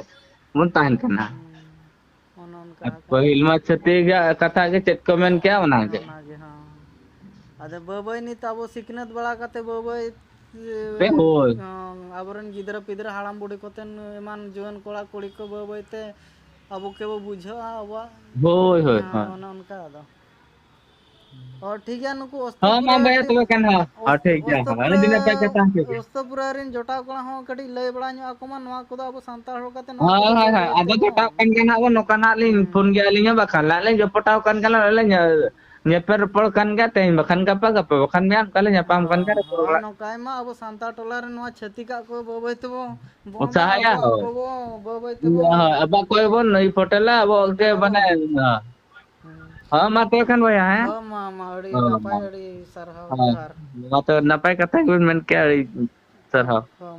ᱵᱚᱱ ᱛᱟᱦᱮᱱ ᱠᱟᱱᱟ᱾ ᱦᱩᱸ᱾ ᱚᱱᱮ ᱚᱱᱠᱟ ᱟᱨ ᱟᱠᱟᱱᱟ᱾ ᱯᱟᱹᱦᱤᱞ ᱢᱟ ᱪᱷᱟᱹᱛᱤᱠᱟᱜ ᱠᱟᱛᱷᱟ ᱜᱮ ᱪᱮᱫ ᱠᱚ ᱢᱮᱱ ᱠᱮᱭᱟ ᱚᱱᱟᱜᱮ᱾ ᱚᱱᱟᱜᱮ, ᱦᱚᱸ᱾ ᱟᱫᱚ ᱵᱟᱹᱭ ᱵᱟᱹᱭ ᱱᱤᱛ ᱟᱵᱚ ᱥᱤᱠᱷᱱᱟᱹᱛ ᱵᱟᱲᱟ ᱠᱟᱛᱮ ᱵᱟᱹᱭ ᱵᱟᱹᱭ ᱛᱮ, ᱦᱳᱭ᱾ ᱦᱚᱸ, ᱟᱵᱚᱨᱮᱱ ᱜᱤᱫᱽᱨᱟᱹ ᱯᱤᱫᱽᱨᱟᱹ ᱦᱟᱲᱟᱢ ᱵᱩᱰᱷᱤ ᱠᱚᱛᱮᱱ ᱮᱢᱟᱱ ᱡᱩᱣᱟᱹᱱ ᱠᱚᱲᱟ ᱠᱩᱲᱤ ᱠᱚ ᱵᱟᱹᱭ ᱵᱟᱹᱭ ᱛᱮ ᱟᱵᱚ ᱠᱮᱵᱚ ᱵᱩᱡᱷᱟᱹᱜᱼᱟ ᱟᱵᱚᱣᱟᱜ, ᱦᱳᱭ, ᱦᱳᱭ, ᱦᱮᱸ, ᱦᱳᱭ᱾ ᱚᱱᱮ ᱚᱱᱠᱟ ᱟᱫᱚ᱾ ᱚ, ᱴᱷᱤᱠ ᱜᱮᱭᱟ, ᱱᱩᱠᱩ ᱚᱥᱛᱚ ᱦᱚᱸ, ᱢᱟ ᱯᱩᱨᱟᱹ ᱵᱚᱭᱦᱟ, ᱨᱮᱱ, ᱛᱚᱵᱮ ᱠᱷᱟᱱ ᱦᱚᱸ, ᱦᱚᱸ, ᱚᱥ-, ᱴᱷᱤᱠ ᱜᱮᱭᱟ, ᱚᱥᱛᱚ ᱦᱚᱸ, ᱯᱩᱨᱟᱹ, ᱟᱹᱰᱤ ᱱᱟᱯᱟᱭ ᱠᱟᱛᱷᱟ ᱦᱚᱸ ᱴᱷᱤᱠ ᱜᱮᱭᱟ᱾ ᱚᱥᱛᱚ ᱯᱩᱨᱟᱹ ᱨᱮᱱ ᱡᱚᱴᱟᱣ ᱠᱚᱲᱟ ᱦᱚᱸ ᱠᱟᱹᱴᱤᱡ ᱞᱟᱹᱭ ᱵᱟᱲᱟ ᱧᱚᱜ ᱟᱠᱚ ᱢᱟ, ᱱᱚᱣᱟ ᱠᱚᱫᱚ ᱟᱵᱚ ᱥᱟᱱᱛᱟᱲ ᱦᱚᱲ ᱠᱟᱛᱮ ᱱᱚᱣᱟ ᱦᱳᱭ, ᱠᱚᱫᱚ ᱦᱳᱭ, ᱵᱟᱹᱭ ᱦᱳᱭ, ᱵᱟᱹᱭ ᱟᱫᱚ ᱛᱮᱵᱚ, ᱡᱚᱴᱟᱣ ᱠᱟᱱ ᱜᱮᱭᱟ ᱱᱟᱦᱟᱜ ᱵᱚᱱ, ᱱᱚᱝᱠᱟ ᱱᱟᱦᱟᱜ ᱞᱤᱧ ᱦᱩᱸ᱾ ᱯᱷᱳᱱ ᱜᱮᱭᱟ ᱟᱹᱞᱤᱧ ᱦᱚᱸ, ᱵᱟᱠᱷᱟᱱ ᱱᱟᱦᱟᱜ ᱞᱤᱧ ᱡᱚᱯᱚᱴᱟᱣ ᱠᱟᱱ ᱜᱮᱭᱟ ᱱᱟᱦᱟᱜ, ᱞᱤᱧ ᱧᱮᱯᱮᱞ ᱨᱚᱯᱚᱲ ᱠᱟᱱ ᱜᱮᱭᱟ, ᱛᱮᱦᱮᱧ ᱵᱟᱠᱷᱟᱱ ᱜᱟᱯᱟ, ᱜᱟᱯᱟ ᱵᱟᱠᱷᱟᱱ ᱢᱮᱭᱟᱝ, ᱚᱱᱠᱟ ᱞᱮ ᱧᱟᱯᱟᱢ ᱠᱟᱱ ᱦᱚᱸ, ᱜᱮᱭᱟ, ᱨᱚᱯᱚᱲ ᱦᱚᱸ, ᱵᱟᱲᱟᱜ ᱱᱚᱝᱠᱟ ᱢᱟ ᱟᱵᱚ ᱥᱟᱱᱛᱟᱲ ᱴᱚᱞᱟ ᱨᱮ ᱱᱚᱣᱟ ᱪᱷᱟᱹᱛᱤᱠᱟᱜ ᱠᱚ ᱵᱟᱹᱭ ᱵᱟᱹᱭ ᱛᱮᱵᱚ ᱵᱚᱱᱫᱚᱭᱟ, ᱦᱳᱭ᱾ ᱟᱵᱚ ᱵᱚ-, ᱵᱟᱹᱭ ᱵᱟᱹᱭ ᱛᱮᱵᱚ ᱦᱳᱭ, ᱟᱵᱚᱣᱟᱜ ᱠᱚᱜᱮ ᱵᱚᱱ ᱱᱟᱹᱭ ᱯᱚᱴᱮᱞᱟ, ᱟᱵᱚᱣᱟᱜ ᱜᱮ ᱯᱚᱴᱮᱞᱟ ᱢᱟᱱᱮ, ᱵᱚᱱ᱾ ᱦᱳᱭ᱾ ᱦᱩᱸ᱾ ᱦᱳᱭ, ᱢᱟ ᱛᱚᱵᱮ ᱠᱷᱟᱱ ᱵᱚᱭᱦᱟ, ᱦᱮᱸ? ᱦᱳᱭ, ᱢᱟ, ᱢᱟ, ᱟᱹᱰᱤ ᱦᱳᱭ, ᱱᱟᱯᱟᱭ, ᱢᱟ᱾ ᱟᱹᱰᱤ ᱥᱟᱨᱦᱟᱣ, ᱦᱳᱭ᱾ ᱡᱚᱦᱟᱨ᱾ ᱢᱟ ᱛᱚᱵᱮ ᱱᱟᱯᱟᱭ ᱠᱟᱛᱷᱟ ᱜᱮᱵᱮᱱ ᱢᱮᱱ ᱠᱮᱜᱼᱟ, ᱟᱹᱰᱤ ᱥᱟᱨᱦᱟᱣ᱾ ᱦᱳᱭ᱾